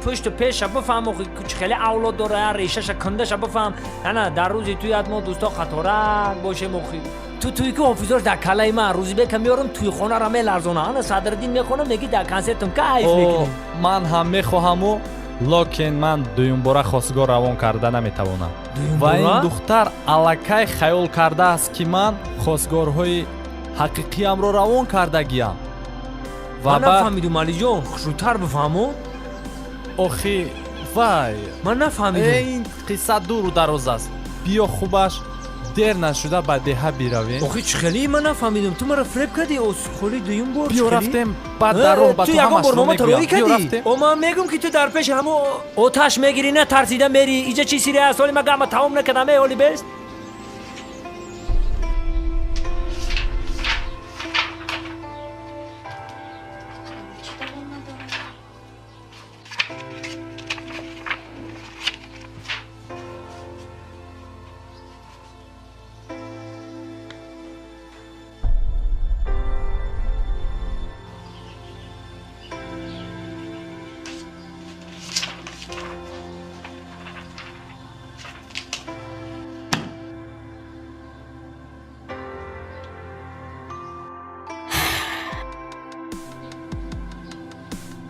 Speaker 3: пушту пеша бифаҳм, чӣ хеле авлод дора, я решаша кундаша бифаҳм. Ана дар рӯзи туят мо дӯсто қаторак бошем. Охи ту туи ки ҳофизош дар калаи ман Рӯзибека меорам, туйхонаро меларзона. Ана Садриддин мехонам, меги дар консертам кайф мекунем.
Speaker 5: Ман ҳам мехоҳаму, лекин ман дуюмбора хостгор равон карда наметавонам. Ва ин духтар аллакай хаёл кардааст, ки ман хостгорҳои ҳақиқиамро равон кардагиам.
Speaker 3: Ва нафаҳмидум, Алиҷон, хушрӯтар бифаҳмон.
Speaker 5: Охи вай,
Speaker 3: ман нафаҳмидум.
Speaker 5: Ин қисса дуру дароз аст. Биё, хубаш дер нашуда ба деҳа биравем.
Speaker 3: Охи чӣ хеле, ман нафаҳмидум, ту маро фиреб кардӣ, холи дуюм бор.
Speaker 5: Биё рафтем, баъд дар роҳ ба
Speaker 3: ту ягон бор мома роӣ кардӣ? О, ман мегум, ки ту дар пеши ҳамо оташ мегирӣ, на тарсида мери. Иҷа чӣ сире аст? Ҳоли ман гапма тамом накардам. Э, ҳоли бест.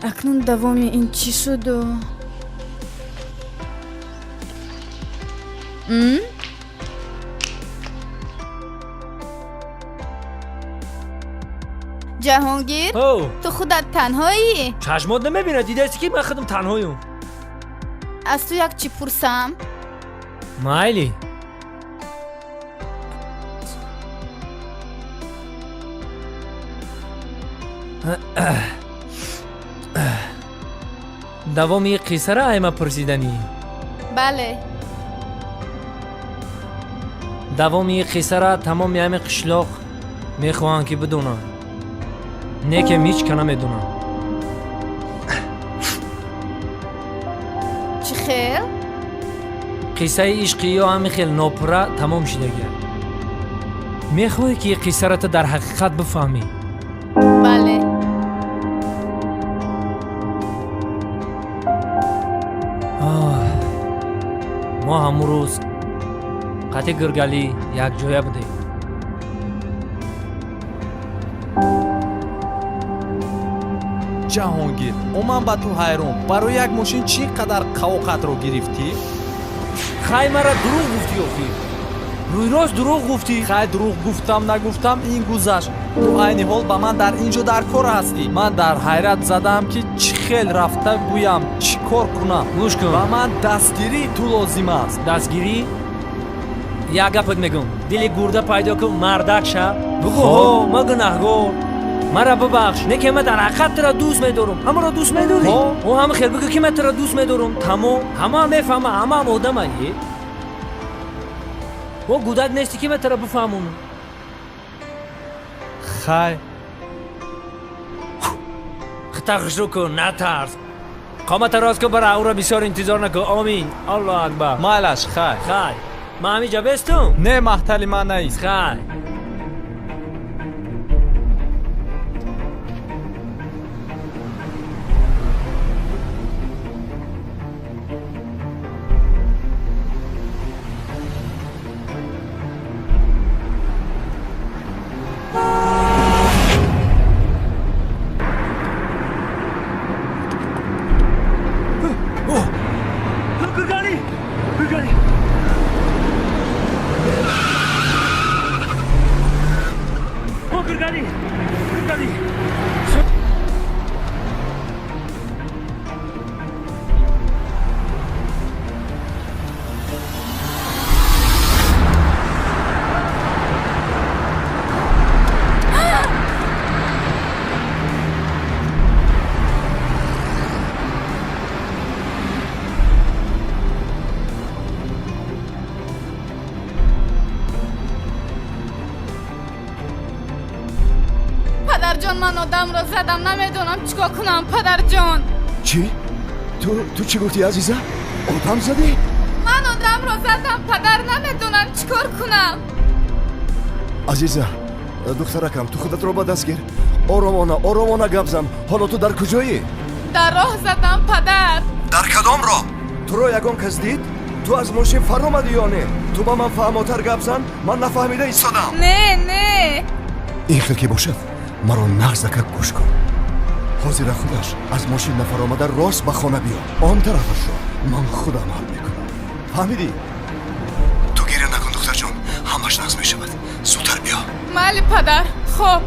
Speaker 2: Акнун давоми ин чӣ шуду? Ҷаҳонгир, ту худат танҳоӣ?
Speaker 3: Чашмот намебинад, дидасти, ки ман худам танҳоюм.
Speaker 2: Аз ту як чӣ пурсам?
Speaker 3: Майли. Давоми қиссара айма пурсиданӣ?
Speaker 2: Бале.
Speaker 3: Давоми қиссара тамоми ҳами қишлоқ мехоҳанд, ки бидонанд, не ки ҳеҷ ка намедонанд.
Speaker 2: Чӣ хел?
Speaker 3: Қиссаи ишқи ё ҳами хел нопурра тамом шидагиа. Мехоҳӣ, ки қиссара ту дар ҳақиқат бифаҳмӣ?
Speaker 2: Бале.
Speaker 3: Мо ҳамун рӯз қатъи Гиргалӣ якҷоя будем.
Speaker 5: Ҷаҳонгир, о ман ба ту ҳайрон, барои як мошин чӣ қадар қавоқатро гирифтӣ?
Speaker 3: Хай, мара дурӯғ гуфтӣ, охир рӯйрост дурӯғ гуфтӣ.
Speaker 5: Хай, дурӯғ гуфтам, нагуфтам, ин гузашт. Ту айни ҳол ба ман дар ин ҷо дар кор ҳастӣ. Ман дар ҳайрат задаам, ки чӣ хел рафта гӯям, чӣ кор кунам.
Speaker 3: Гӯш кун.
Speaker 5: Ба ман дастгирии ту лозим аст.
Speaker 3: Дастгирӣ? Як гапат мегӯм: дили гурда пайдо кун, мардак ша, бугӯ: ҳо, ман гунаҳгор, мара бибахш, не ки ман дар ҳақиқат туро дӯст медорам. Ҳамаро дӯст медорӣ? О, ҳама хел бигӯ, ки ман туро дӯст медорам, тамом. Ҳамаам мефаҳма, ҳамаам одама. Е, о, гӯдак нестӣ, ки ман туро бифаҳмонам.
Speaker 5: Хай.
Speaker 3: Хита хушрӯ кун, натарс, қомата рост кун, бара ӯро бисёр интизор накун. Омин, Аллоҳу акбар.
Speaker 5: Майлаш, хай.
Speaker 3: Хай, ман ҳамиҷа бестум.
Speaker 5: Не, маҳтали ман наист.
Speaker 3: Хай.
Speaker 2: Падарҷон, ман одамро задам, намедонам чӣ кор кунам, падарҷон.
Speaker 14: Чӣ? Ту чӣ гуфтӣ, азиза? Одам задӣ?
Speaker 2: Ман одамро задам, падар, намедонам чӣ кор кунам.
Speaker 14: Азиза, духтаракам, ту худатро ба даст гир. Оромона, оромона гап зан. Ҳоло ту дар куҷоӣ?
Speaker 11: Дар роҳ задам, падар.
Speaker 14: Дар кадом роҳ? Туро ягон кас дид? Ту аз мошин фаромадӣ ё не? Ту ба ман фаҳмотар гап зан, ман нафаҳмида истодам.
Speaker 11: Не, не.
Speaker 14: Ин хел ки бошад, маро нағзака гӯш кун. Ҳозира худаш аз мошин нафаромада, рост ба хона биё. Он тарафашро ман худам ҳал мекунам, фаҳмидӣ? Ту гиря накун, духтарҷон, ҳамаш нағз мешавад. Зудтар биё.
Speaker 11: Майли, падар, хоб.